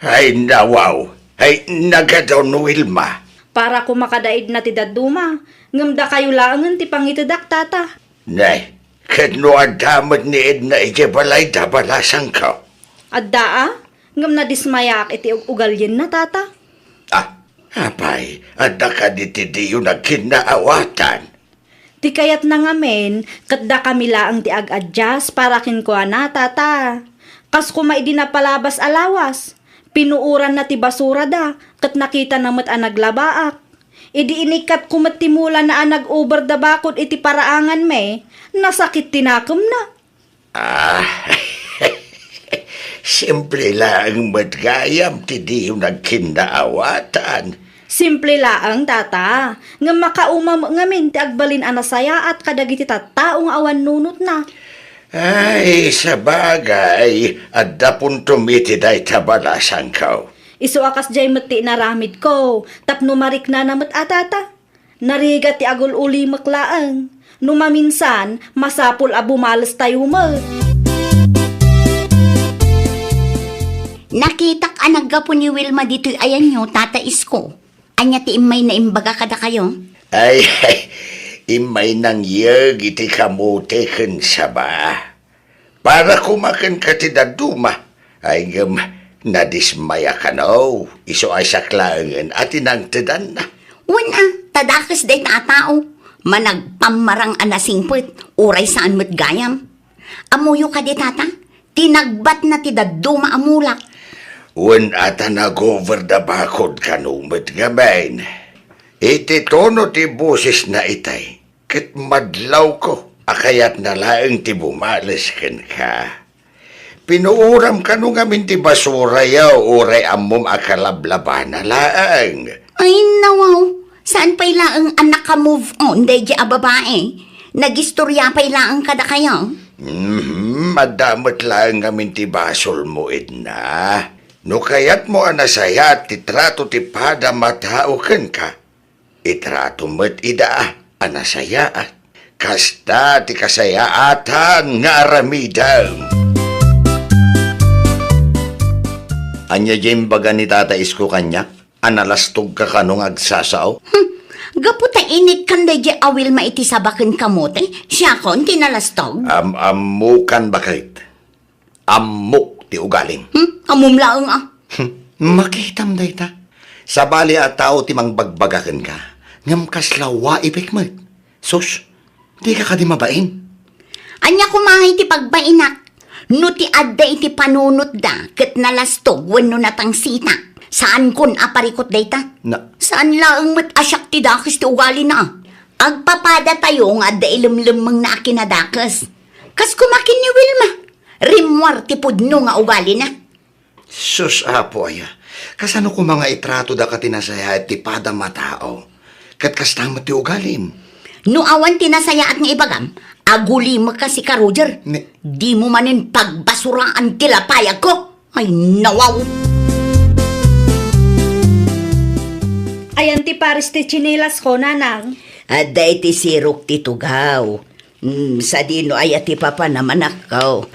Ay, nawaw. Ay, nagadon, Wilma. Para koma kada Edna ti dadduma, ngem dakayo laengen ti pangitedak, Tata. Nay, ket no adda met ni Edna idiay balayda, balasangko. Adda a, ngem nadismayaak iti ug-, ugalienna, Tata. Ah, apay, adda kadi ti diyo nagkinnaawatan? Ti kayatna ngamin, ket dakami laeng ti ag-adjust para kenkuana, Tata. Kas koma idi napalabas a lawas, pinuoranna ti basurada, ket nakitana met a naglabaak. Idi inikkatko met ti mulana a nag-over da bakod iti paraanganmi, nasakit ti nakemna. Ah, simple laeng met gayam ti diyo nagkinnaawatan. Simple laeng, Tata, ngem makauma met ngamin ti agbalin a nasayaat kadagiti tattao nga awan nunotna. Ay, sabagay, adda puntom iti dayta, balasangko. Isu a kasdiay met ti inaramidko, tapno mariknana met a, Tata. Narigat ti agul-ulimek laeng. No maminsan, masapul a bumalestayo met. Nakitak a naggapu ni Wilma ditoy ayanyo, Tata Isko. Ania ti immayna imbaga kadakayo? Ay, ay, immaynang yeg iti kamote ken saba. Para koma kenka ti dadduma, ay ngem nadismaya kano, isu a siak laengen a ti nangtedanna. Wen a, ta dakes dayta a tao, managpammarang a nasingpet, uray saan met gayam. Ammoyo kadi, Tata, ti nagbatna ti dadduma a mulak. Wen a ta nag-over da bakod kano met ngamin. Iti tono ti bosesna itay, ket madlawko a kayatna laeng ti bumales kenka. Pinuoram kano ngamin ti basurayo, uray ammom a kalablabana laeng. Ay, nawaw. Saan pay laeng a naka-move on daydi a babae? Nagistorya pay laeng kadakayo? Mhm, adda met laeng ngamin ti basolmo, Edna. No kayatmo a nasayaat ti trato ti pada matao kenka, itrato met ida a nasayaat. Kasta ti kasayaatan nga aramidem. Ania diay imbaga ni Tata Isko kaniak a nalastogka kano nga agsasao? Hmm, gapu ta inikkan daydi a Wilma iti saba ken kamote, siakon ti nalastog? Am-ammokan baket. Ammok ti ugalim. Hmm? Ammom laeng a. Hmm, makitam dayta. Sabali a tao ti mangbagbaga kenka, ngem kasla waipek met. Sus, dika kadi mabain? Ania koma ngay ti pagbainak? No ti adda iti panunotda ket nalastog wenno natangsita, saankon a parikut dayta. Na- Saan laeng met a siak ti dakes ti ugalina. Agpapadatayo nga adda ilemlemmengna a kinadakes. Kas koma ken ni Wilma, rimmuar ti pudno nga ugalina. Sus, Apo aya, kasano koma nga itrato daka ti nasayaat ti pada matao? Ket kasta met ti ugalim. No awan ti nasayaat nga ibagam, agulimekka sika, Roger. Ne- Dimo manen pagbasuraan ti lapayagko. Ay, nawaw! Ayan ti pares ti tsinelas ko, nanang. Adda iti sirok ti tugaw. Hmm, sadino aya ti papanam, anakko?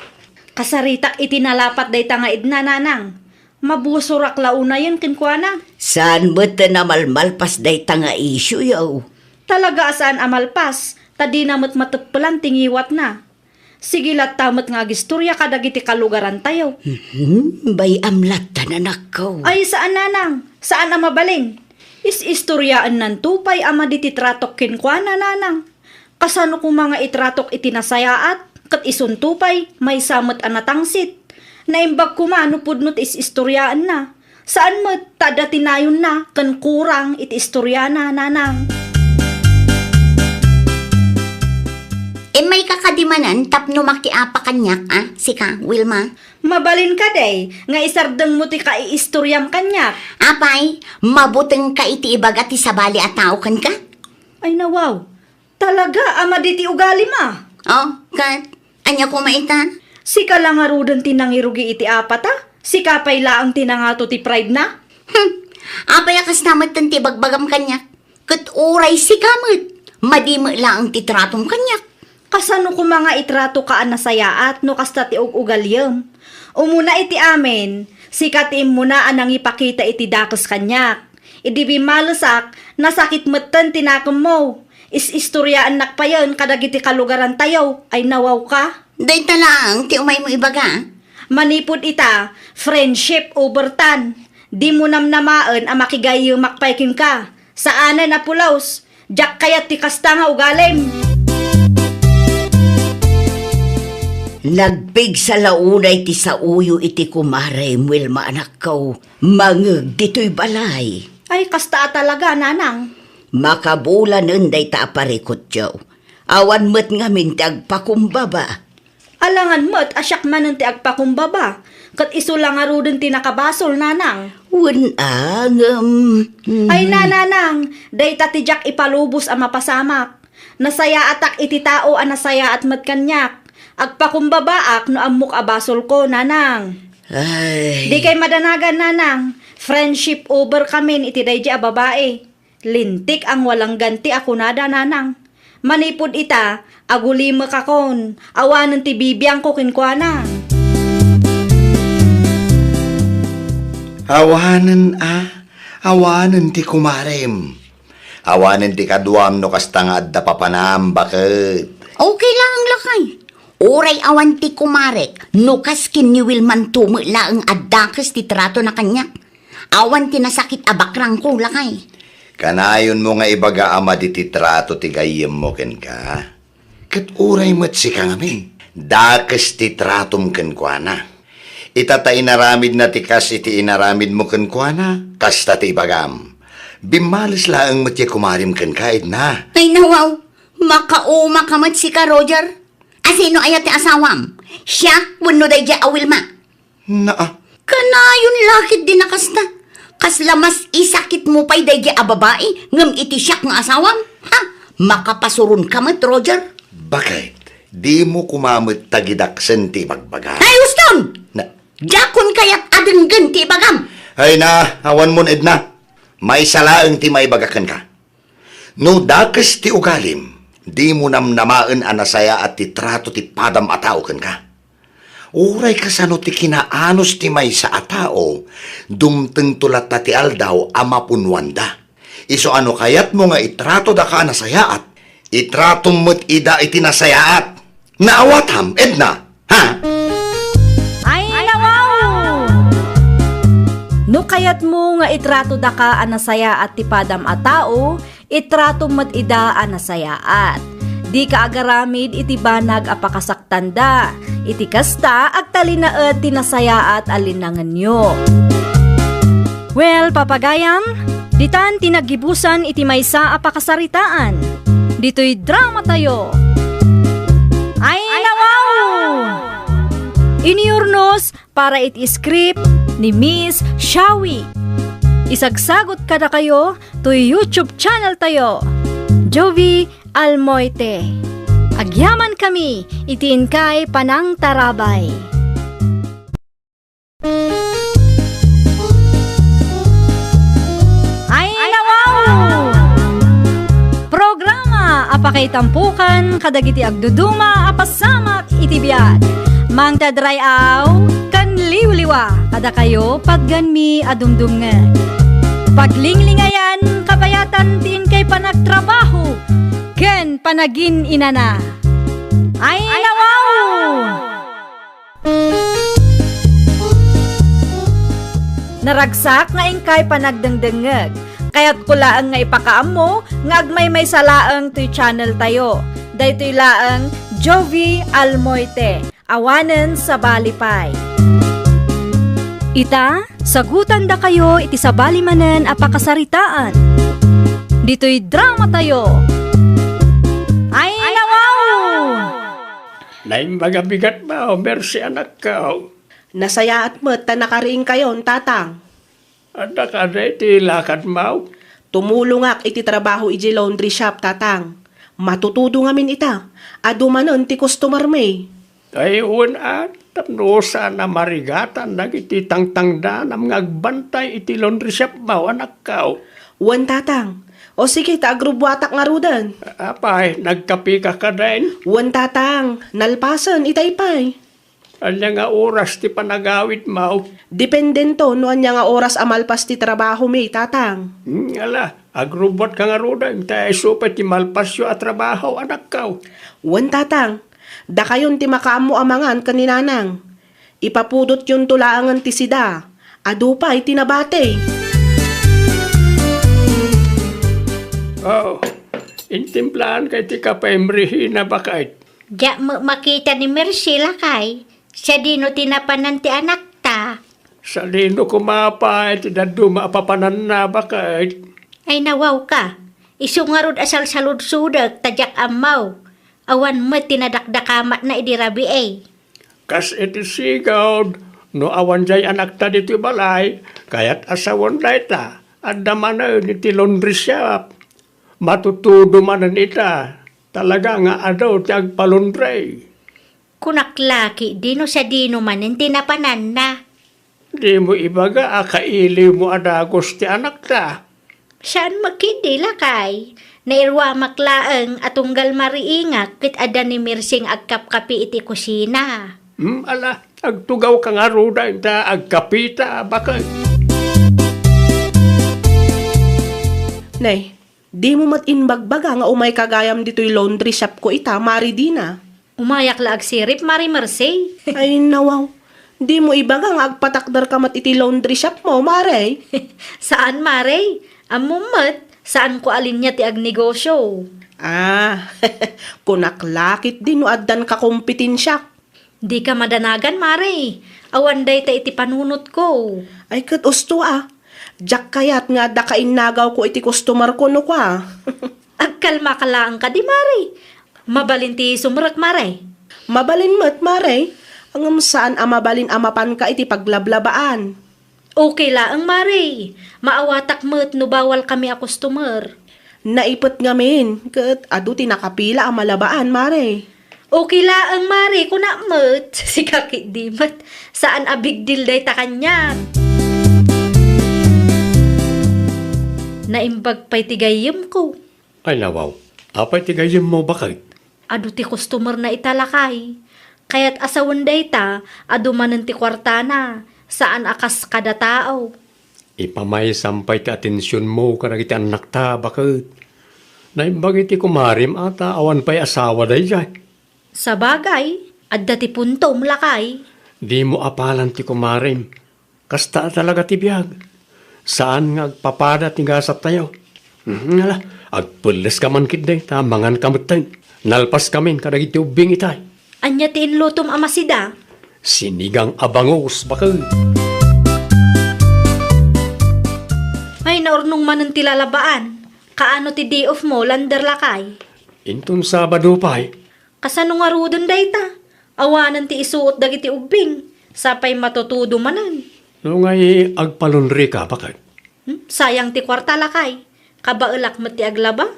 Kasaritak iti nalapat dayta nga Edna, nanang. Mabusurak la unayen kenkuana. Saan met ti namalmalpas dayta nga isyu, yaw? Talaga a saan a malpas, ta dina met mateppelan ti ngiwatna. Sige latta met nga agistorya kadagiti kalugarantayo. Mhm, bay-am latta, anakko. Ay, saan, nanang. Saan a mabalin. Is-istoryaennanto pay a madi ti tratok kenkuana, nanang. Kasano koma nga itratok iti nasayaat? Ket isunto pay, maysa met a natangsit. Naimbag koma no pudno ti is-istoriaenna. Saan met ta adda ti nayonna ken kurang iti istoriana, Nanang. Immayka kadi manen tapno makiapa kaniak, a, sika, Wilma? Mabalin kadi nga isardengmo ti kaiistoriam kaniak? Apay, mabutengka iti ibaga ti sabali a tao kenka? Ay, nawaw. Talaga a madi ti ugalim, a. Oh, ket ania koma ita? Sika la ngaruden ti nangirugi iti apata? Sika pay laeng ti nangato ti pride na? Hmm. Apay a kasta metten ti ibagbagam kaniak? Ket uray sika met, madi met laeng ti tratom kaniak. Kasano koma nga itratoka a nasayaat no kasta ti ug-ugaliem? Umuna iti amin, sika ti immuna a nangipakita iti dakes kaniak. Idi bimmalesak, nasakit metten ti nakemmo. Is-istoriaennak payen kadagiti kalugarantayo. Ay, nawawka. Dayta laeng ti umaymo ibaga? Manipud ita, friendship over tan. Dimo namnamaen a makigayyemak pay kenka. Saanen a pulos. Diak kayat ti kasta nga ugalim. Nagpigsa la unay ti saoyo iti kumarem, Wilma, anakko. Mangngeg ditoy balay. Ay, kasta a talaga, Nanang. Makabulanen dayta a parikutyo. Awan met ngamin ti agpakumbaba. Alangan met a siak manen ti agpakumbaba, ket isu la ngaruden ti nakabasol, Nanang. Wen a, ngem, mm. Ay, Nanang, dayta ti diak ipalubos a mapasamak. Nasayaatak iti tao a nasayaat met kaniak. Agpakumbabaak no ammok a basolko, Nanang. Ay. Dikay madanagan, Nanang. Friendship over kamin iti daydi a babai. Lintik a walangganti a kunada, Nanang. Manipud ita, agulimekakon, awanen ti bibiangko kenkuana. Awanen a, awanen ti kumarem. Awanen ti kaduam no kasta nga adda papanam, baket. Okay laeng, lakay. Uray awan ti kumarek, no kas ken ni Wilmanto met laeng a dakes ti tratona kaniak. Awan ti nasakit a bakrangko, lakay. Kanayonmo nga ibaga a madi ti trato ti gayyemmo kenka? Ket uray met sika ngamin, dakes ti tratom kenkuana. Ita ta inaramidna ti kas iti inaramidmo kenkuana, kasta ti ibagam. Bimmales laeng met ti kumarem kenka, Edna. Ay, nawaw, makaumaka met sika, Roger. A sino aya ti asawam? Siak wenno daydiay a Wilma? Naa. Kanayon la ketdi a kasta. Kasla mas isakitmo pay daydiay a babai ngem iti siak nga asawam? Ha? Makapasuronka met, Roger. Baket, dimo koma met tagidaksen ti ibagbaga. Ay, uston! Na- Diakon kayat a denggen ti ibagam. Ay na, awanmon, Edna. Maysa laeng ti maibaga kenka. No dakes ti ugalim, dimo namnamaen a nasayaat ti trato ti padam a tao kenka. Uray kasano ti kinaanus ti maysa a tao, dumtengto latta ti aldaw a mapunnoanda. Isu a no kayatmo nga itratodaka a nasayaat, itratom met ida iti nasayaat. Naawatam, Edna? Ha? Ay, nawaw! No kayatmo nga itratodaka a nasayaat ti padam a tao, itratom met ida a nasayaat. Dika agaramid iti banag a pakasaktanda. Iti kasta, agtalinaed ti nasayaat a linnangenyo. Well, papagayam, ditan ti naggibusan iti maysa a pakasaritaan. Ditoy dramatayo. Ay, nawaw! Iniurnos para iti script ni Miss Shawi. Isagsagot kadakayo toy YouTube channel tayo, Jovi Almoite. Agyaman kami iti inkay panangtarabay. Ay, nawaw! Programa a pakaitampukan kadagiti agduduma a pasamak iti biag. Mangted ray-aw ken liwliwa kadakayo, patganmi a dumdumngeg. Paglinglingayan, kabayatan ti inkay panagtrabaho ken panagin-inana. Ay, nawaw! Naragsak nga inkay panagdengdengngeg. Kayatko laeng nga ipakaammo nga agmaymaysa laeng toy channel tayo. Daytoy laeng Jovi Almoite, awanen sabali pay. Ita, sagutandakayo iti sabali manen a pakasaritaan. Ditoy dramatayo. Ay, nawaw! Naimbag a bigat ba, o Mercy, anakko? Nasayaat met ta nakariingkayon, Tatang. Adda kadi ti lakadmo? Tumulongak iti trabaho idiay laundry shop, Tatang. Matutudo ngamin ita. Adu manen ti customermi. Ay, wen a, tapno saan a marigatan dagiti tangtangdanam nga agbantay iti laundry shopmo, anakko. Wen, Tatang. O sige, ta agrubbuatak ngaruden. Apay, nagkapika kadin? Wen, Tatang. Nalpasen, itay pay. Ania nga oras ti panagawidmo? Dependento no ania nga oras a malpas ti trabahomi, Tatang. Hmm, ala, agrubbuatka ngaruden, ta isu pay ti malpasyo a trabaho, anakko. Wen, Tatang. Dakayon ti makaammo a mangan ken ni Nanang. Ipapudotyonto laengen ti sida. Adu pay ti nabati. Oh, intimplaanka iti kape, Merhina, baket. Diak met makita ni Mercy, lakay. Sadino ti napanan ti anakta? Sadino koma pay ti dadduma a papananna, baket? Ay, nawawka. Isu ngarud a salsaludsodek ta diak ammo. Awan met ti nadakdakamatna idi rabii. Kas iti sigud, no awan diay anakta ditoy balay, kayat a sawen dayta, adda manen iti laundry shop. Matutudo manen ita, talaga nga adu ti agpalaundry. Kunak la ketdi no sadino manen ti napananna. Dimo ibaga a kailiwmo a dagus ti anakta? Saan met ketdi, lakay. Nairuamak laeng a tunggal mariingak ket adda ni Mercy nga agkapkapi iti kusina. Hmm, ala, agtugawka ngaruden ta agkapita, baket. Nay, dimo met imbagbaga nga umayka gayam ditoy laundry shopko ita, Mari Dina? Umayak la agsirib, Mari Mercy. Ay, nawaw. Dimo ibaga nga agpatakderka met iti laundry shopmo, Mari? Saan, Mari. Ammom met, saanko a linia ti agnegosio. Ah, kunak la ketdi no addan kakompetensyak. Dika madanagan, Mari. Awan dayta iti panunotko. Ay, ket usto a. Diak kayat nga adda kainnagawko iti customerko no kua. Agkalmaka laeng kadi, Mari. Mabalin ti sumrek, Mari. Mabalin met, Mari. Ngem saan a mabalin a mapanka iti paglablabaan. Okay laeng, Mari. Maawatak met no bawal kami a customer. Naipet ngamin, ket adu ti nakapila a malabaan, Mari. Okay laeng, Mari, kunak met. Sika ketdi met. Saan a big deal dayta kaniak. Naimbag pay ti gayyemko. Ay, nawaw. Apay ti gayyemmo, baket? Adu ti customerna ita, lakay. Kayat a sawen dayta, adu manen ti kuartana, saan a kas kada tao. Ipamaysam pay ti atensionmo kadagiti annakta, baket. Naimbag iti kumarim a ta awan pay asawa daydiay. Sabagay, adda ti puntom, lakay. Dimo apalan ti kumarim. Kasta a talaga ti biag. Saan nga agpapada ti gasattayo. Mhm, ala, agpelleska man ketdi ta manganka metten. Nalpaskamin kadagiti ubbing itay. Ania ti inlutom a masida? Sinigang a bangus, baket. Ay, naurnong manen ti lalabaan. Kaano ti day off mo, lander, lakay? Inton Sabado pay. Kasano ngaruden dayta? Awanen ti isuot dagiti ubbing, sa pay matutudo manen. No ngay agpalaundry ka, baket? Hmm? Sayang ti kuarta, lakay. Kabaelak met ti aglaba.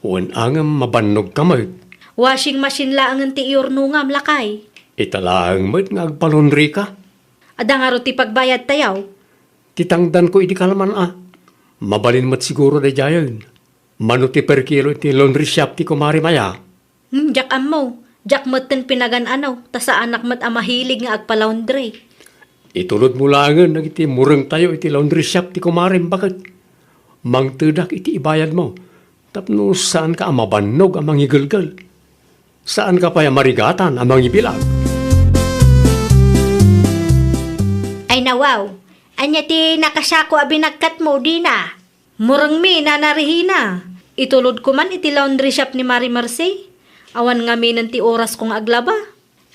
Wen a ngem mabannogka met. Washing machine laengen ti iyurnongam, lakay. Ita laeng met nga agpalaundry ka. Adda ngarud ti pagbayadtayo? Ti tangdanko idi kalman a. Mabalin met siguro daydiayen. Mano ti per kilo iti laundry shop ti kumarim aya? Hmm, diak ammo. Diak metten pinagan-ano, ta saanak met a mahilig nga agpalaundry. Itulodmo laengen dagiti murengtayo iti laundry shop ti kumarim, baket. Mangtedak iti ibayadmo, tapno saanka a mabannog a mangigelgel. Saanka pay a marigatan a mangibilag. Ay, nawaw, ania ti nakasako a binagkatmo, Dina? Murengmi, Nana Rehina, itulodko man iti laundry shop ni Mari Mercy. Awan ngaminen ti orasko nga aglaba.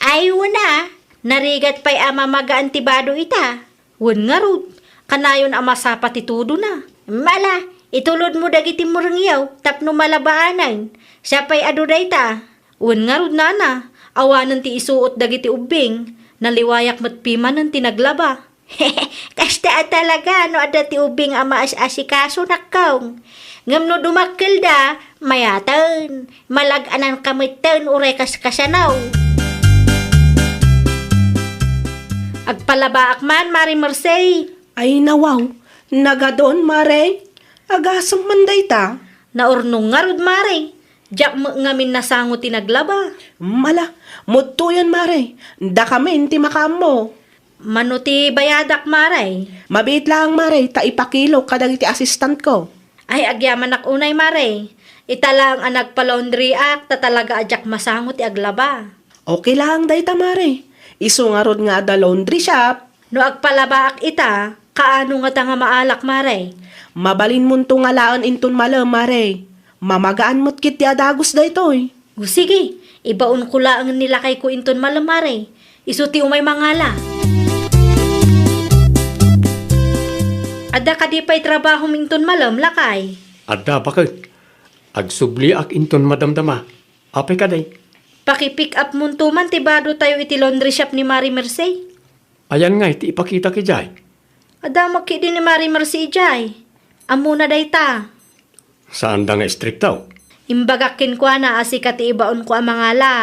Ay, wen a, narigat pay a mamagaan ti bado ita. Wen ngarud, kanayon a masapa ti tudona. Mala, itulodmo dagiti murengyo tapno malabaanen. Siapay adu dayta. Wen ngarud, nana, awanen ti isuot dagiti ubbing. Naliwayak met pimanen ti naglaba. Kasta a talaga no adda ti ubbing a maas-asikaso, nakkong. Ngem no dumakkelda, mayaten, malag-anan ka metten uray kaskasano. Agpalabaak man, Mare Mercey. Ay, nawaw, nagadon, Mare. Agasem man dayta. Naurnong ngarud, Mare. Diak met ngamin nasango ti naglaba. Mala, mudtoyen, Mare. Dakamin ti makaammo. Mano ti bayadak, Mare? Mabiit laeng, Mare, ta ipakilok kadagiti assistantko. Ay, agyamanak unay, Mare. Ita laeng a nagpa-laundryak, ta talaga a diak masango ti aglaba. Okay laeng dayta, Mare. Isu ngarud nga adda laundry shop. No agpalabaak ita, kaano ngata nga maalak, Mare? Mabalinmonto nga laen inton malem, Mare. Mamagaan met ketdi a dagus daytoy. O sige, ibaonko laeng ni lakayko inton malem, Mare. Isu ti umay mangala. Adda kadi pay trabahom inton malem, lakay? Adda, baket. Agsubliak inton madamdama. Apay kadi? Paki-pick up monto man ti bado tayo iti laundry shop ni Mare Mercey. Ayan ngay ti ipakitak idiay? Adda met ketdi ni Mare Mercey idiay. Ammona dayta. Saanda nga istrikto? Imbagak kenkuana a sika ti ibaonko a mangala.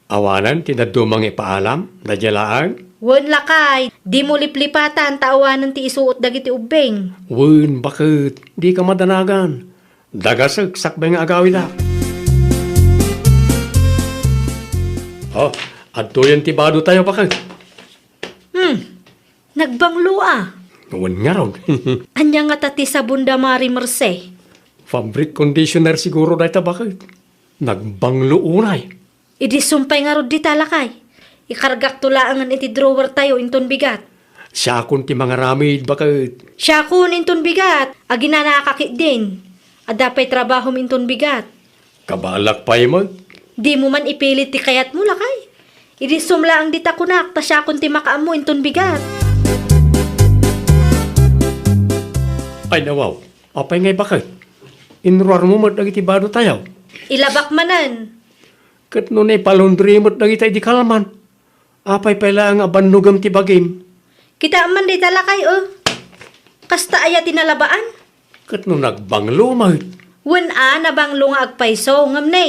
Awanen ti dadduma nga ipaalam, daydiay laeng? Wen, lakay, dimo liplipatan ta awanen ti isuot dagiti ubbing. Wen, baket, dika madanagan. Dagasek sakbay nga agawidak. Oh, adtoyen ti bado tayo, baket. Hmm, nagbanglo a. Wen ngarud. Ania ngata ti sabonda, Mare Mercey? Fabric conditioner siguro dayta, baket. Nagbanglo unay. Idi sumpay ngarud dita, lakay. Ikargakto laengen iti drawer tayo inton bigat. Siakon ti mangaramid, baket. Siakon inton bigat. Aginanaka ketdin. Adda pay trabahom inton bigat. Kabaelak pay met. Dimo man ipilit ti kayatmo, lakay. Idi sum laeng dita kunak, ta siakon ti makaammo inton bigat. Ay, nawaw. Apay ngay, baket? Inruarmo met dagiti bado tayo? Ilabak manen. Ket no naipalaundry met dagita idi kalman, apay pay laeng a bannogem ti bagim? Kitaem man dayta, lakay, o. Kasta aya ti nalabaan? Ket no nagbanglo met? Wen a, nabanglo nga agpayso, ngem ne,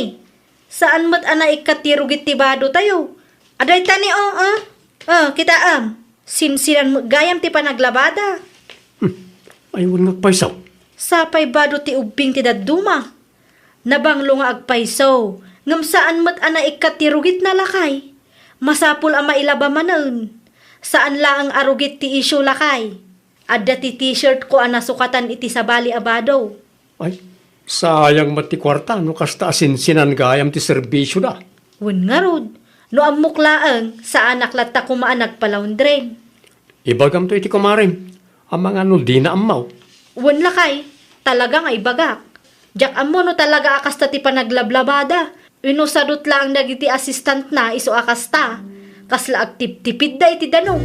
saan met a naikkat ti rugit ti bado tayo. Adayta ni, o, o. O, kitaem. Sinsinan met gayam ti panaglabada. Hmm. Ay, wen nga agpayso. Sapay bado ti ubbing ti dadduma. Nabanglo nga agpayso, ngem saan met a naikkat ti rugitna, lakay. Masapul a mailaba manen. Saan laeng a rugit ti issue, lakay. Adda ti t-shirtko a nasukatan iti sabali a bado. Ay, sayang met ti kuarta no kasta a sinsinan gayam ti serbisioda. Wen ngarud, no ammok laeng, saanak latta koma a nagpalaundry. Ibagamto iti kumarem, amangan no dina ammo. Wen, lakay, talaga nga ibagak. Diak ammo no talaga a kasta ti panaglablabada. Wenno sadut laeng dagiti assistantna isu a kasta. Kasla agtiptipidda iti danum.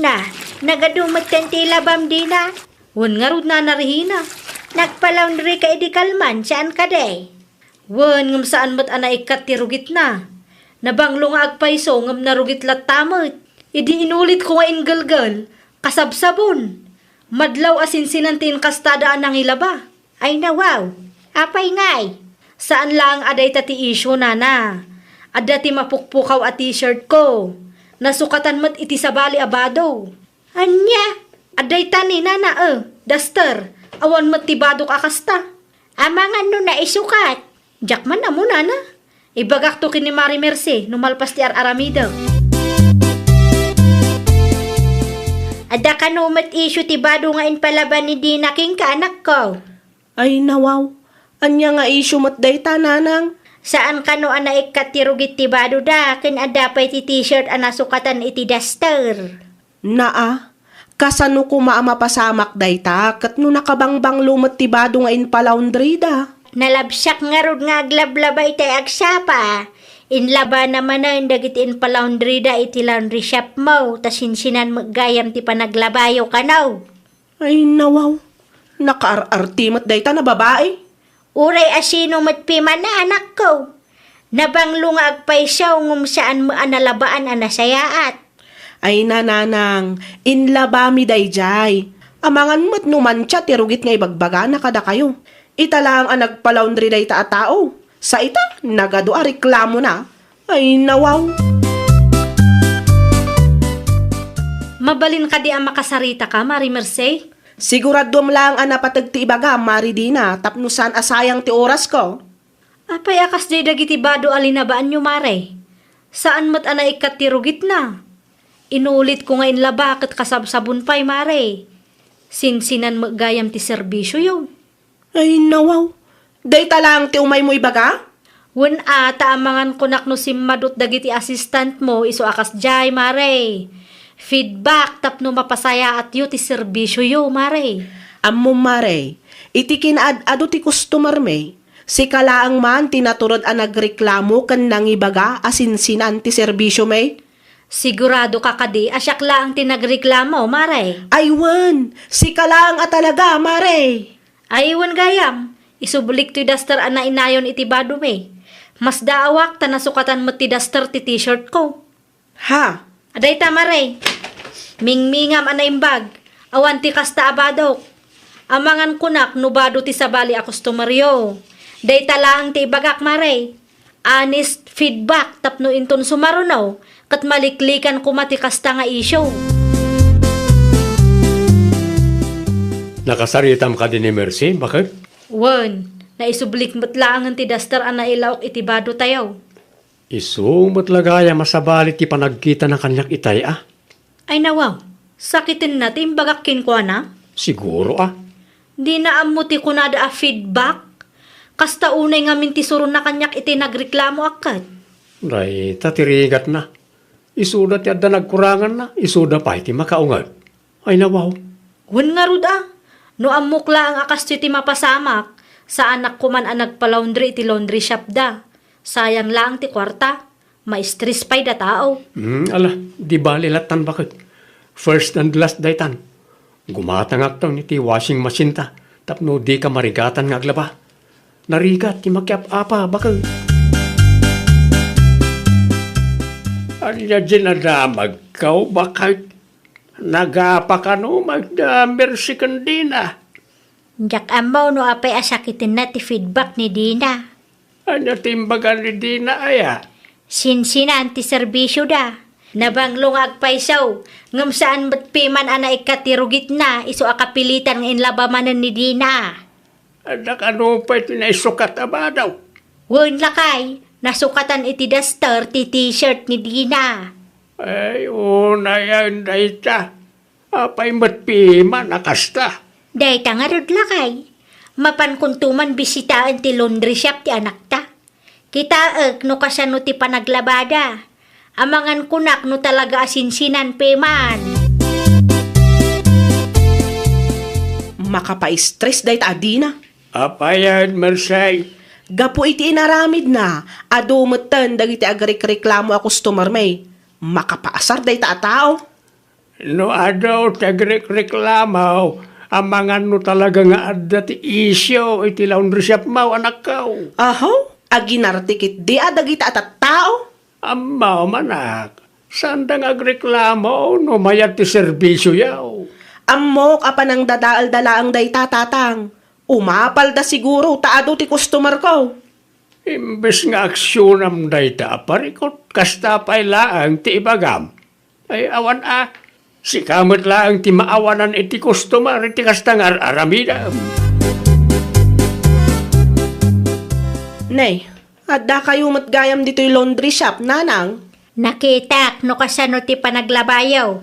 Na, nagadu metten ti ilabam dina? Wen ngarud, Nana Rehina. Nagpalaundry ka idi kalman, saan kadi? Wen, ngem saan met a naikkat ti rugitna. Nabanglo nga agpayso ngem narugit latta met. Idi inulitko nga inggelgel, kasabsabon. Madlaw a sinsinan ti inkastada a nangilaba. Ay, nawaw. Apay ngay? Saan laeng a dayta ti issue, nana. Adda ti mapukpukaw a t-shirtko. Nasukatan met iti sabali a bado. Ania? Adda ita ni nana, eh, duster. Awan met ti badok a kasta. Amangan no naisukat. Diak man ammo, nana. Ibagakto ken ni Mari Mercy no malpas ti ar-aramidek. Adda kano met issue ti bado nga impalaba ni Dina kenka, anakko? Ay, nawaw. Ania nga issue met dayta, nanang? Saan kano a naikkat ti rugit ti badoda ken adda pay ti t-shirt a nasukatan iti duster? Naa, kasano koma a mapasamak dayta ket no nakabangbanglo met ti bado nga impalaundryda? Nalabsiak ngarud nga aglablaba itay agsapa. Inlabana manen dagiti impalaundryda iti laundry shopmo, ta sinsinan met gayam ti panaglabayo kano. Ay, nawaw. Nakaar-arti met dayta a babai. Uray a sino met piman a anakko. Nabanglo nga agpayso ngem saan met a nalabaan a nasayaat. Ay, nanang, inlabami daydiay. Amangan met no mantia ti rugit nga ibagbagana kadakayo. Ita laeng a nagpalaundry dayta a tao. Sa ita, nagadu a reklamona. Ay, nawaw. Mabalin kadi a makasaritaka, Mare Merced? Siguraduam laeng a napateg ti ibagam, Mare Dina, tapno saan a sayang ti orasko. Apay a kasdiay dagiti bado a linabaanyo, Mare? Saan met a naikkat ti rugitna. Inulitko nga inlaba ket kasabsabon pay, Mare. Sinsinan met gayam ti serbisioyo. Ay, nawaw. Dayta laeng ti umaymo ibaga? Wen a, ta amangan kunak no simmadut dagiti assistantmo isu a kasdiay, Mare. Feedback tapno mapasayaatyo ti serbisioyo, Mare. Ammom, Mare, iti kinaad-adu ti customermi, sika laeng man ti naturod a nagreklamo ken nangibaga a sinsinan ti serbisiomi? Siguradoka kadi a siak laeng ti nagreklamo, Mare? Ay wen, sika laeng a talaga, Mare. Ay wen gayam, isublik toy daster a nainayon iti badomi. Masdaawak ta nasukatan met ti daster ti t-shirtko. Ha? Adayta, Mare. Mingmingam a naimbag. Awan ti kasta a badok. Amangan kunak no bado ti sabali a customeryo. Dayta laeng ti ibagak, Mare. Honest feedback tapno inton sumaruno, ket maliklikan koma ti kasta nga isyu. Nakasaritam kadi ni Mercy, baket? Wen, naisublik met laengen ti daster a nailaok iti badotayo. Isu met la gayam a sabali ti panagkitana kaniak itay a. Ay nawaw, sakitenna ti imbagak kenkuana? Siguro a. Dina ammo ti kunada a feedback? Kasta unay ngamin ti suronna kaniak iti nagreklamo a ket. Dayta ti rigatna. Isuda ti adda nagkuranganna, isuda pay ti makaunget. Ay nawaw. Wen ngarud a, no ammok laeng a kastoy ti mapasamak, saanak koman a nagpalaundry iti laundry shop da. Sayang laeng ti kuarta. Ma-stress pay da tao. Hmm, ala, di bali lattan baket. First and last daytan. Gumatangakton iti washing machine ta, tapno dika marigatan nga aglaba. Narigat ti makiap-apa baket. Ania dinadamagkaw, baket? Nagapa kano met da Mercy ken Dina? Diak ammo no apay a sakitenna ti feedback ni Dina. Ania ti imbaga ni Dina aya? Sinsinan ti serbisioda. Nabanglo nga agpayso, ngem saan met piman a naikkat ti rugitna isu a kapilitan nga inlaba manen ni Dina. Adda kano pay ti naisukat a bado? Wen lakay, nasukatan iti daster ti t-shirt ni Dina. Ay, unayen dayta. Apay met piman a kasta? Dayta ngarud lakay, mapankonto man bisitaen ti laundry shop ti anakta. Kitaek no kasano ti panaglabada. Amangan kunak no talaga a sinsinan piman. Makapa-stress dayta a Dina. Apayen, Merced? Gapu iti inaramidna, adu metten dagiti agrekreklamo a customermi. Makapaasar dayta a tao. No adu ti agrekreklamo, amangan no talaga nga adda ti isyu iti laundry shopmo, anakko. Aho, aginarte ketdi a dagita a tattao? Ammom, anak, saanda nga agreklamo no mayat ti serbisioyo. Ammok a panangdadaelda laeng dayta, tatang. Umapalda siguro ta adu ti customerko. Imbes nga aksionam dayta a parikut, kasta pay laeng ti ibagam. Ay, awan a, sika met laeng ti maawanan iti customer iti kasta nga ar-aramidem. Nay, addakayo met gayam ditoy laundry shop, nanang? Nakitak no kasano ti panaglabayo.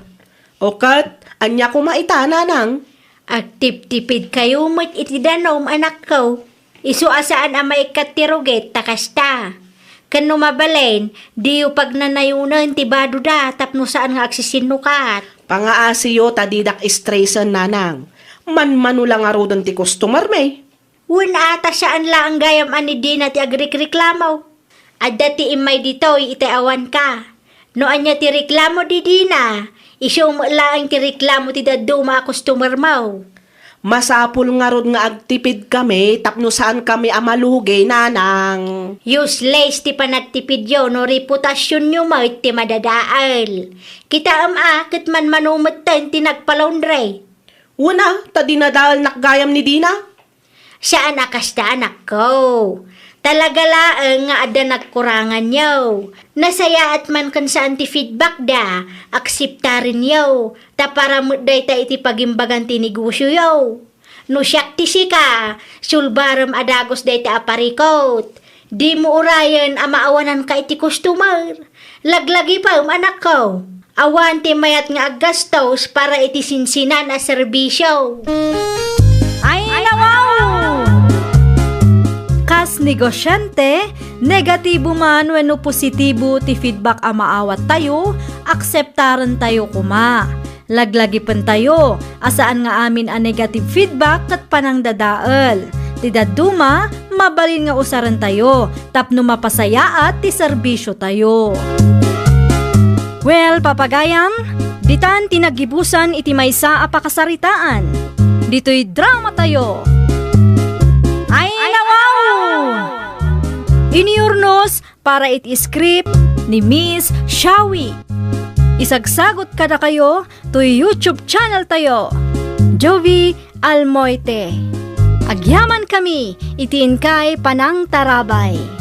O ket, ania koma ita, nanang? Agtiptipidkayo met iti danum, anakko. Isu a saan a maikkat ti rugit ta kasta. Ken no mabalin, diyo pagnanayonen ti badoda tapno saan nga agsisinnukat. Pangaasiyo ta didak stresen, nanang. Manmano la ngaruden ti customermi. Wen a, ta saan laeng gayam a ni Dina ti agrikreklamo. Adda ti immay ditoy iti awanka. No ania ti reklamo ni Dina, isu met laeng ti reklamo ti dadduma a customer-mo. Masapul ngarud nga agtipidkami tapno saankami a malugi, nanang. Useless ti panagtipidyo no reputasionyo met ti madadael. Kitaem a ket manmano metten ti nagpa-laundry. Wen a, ta dinadaelnak gayam ni Dina. Saan a kasta, anakko. Talaga laeng nga adda nagkuranganyo. Nasayaat man ken saan ti feedbackda, akseptarenyo, ta para met dayta iti pagimbagan ti negosioyo. No siak ti sika, sulbarem a dagus dayta a parikut. Dimo urayen a maawananka iti customer. Laglagipem, anakko. Awan ti mayat nga aggastos para iti sinsinan a serbisio. Ay, nawaw! Kas negosyante, negatibo man wenno positibo ti feedback a maawattayo, akseptarentayo koma. Laglagipentayo a saan nga amin a negative feedback ket panangdadael. Ti dadduma, mabalin nga usarentayo tapno mapasayaat ti serbisiotayo. Well, papagayam, ditan ti naggibusan iti maysa a pakasaritaan. Ditoy dramatayo. Ay, nawaw! Iniurnos para iti script ni Miss Shawi. Isagsagut kadakayo toy YouTube channel tayo, Jovi Almoite. Agyamankami iti inkay panangtarabay.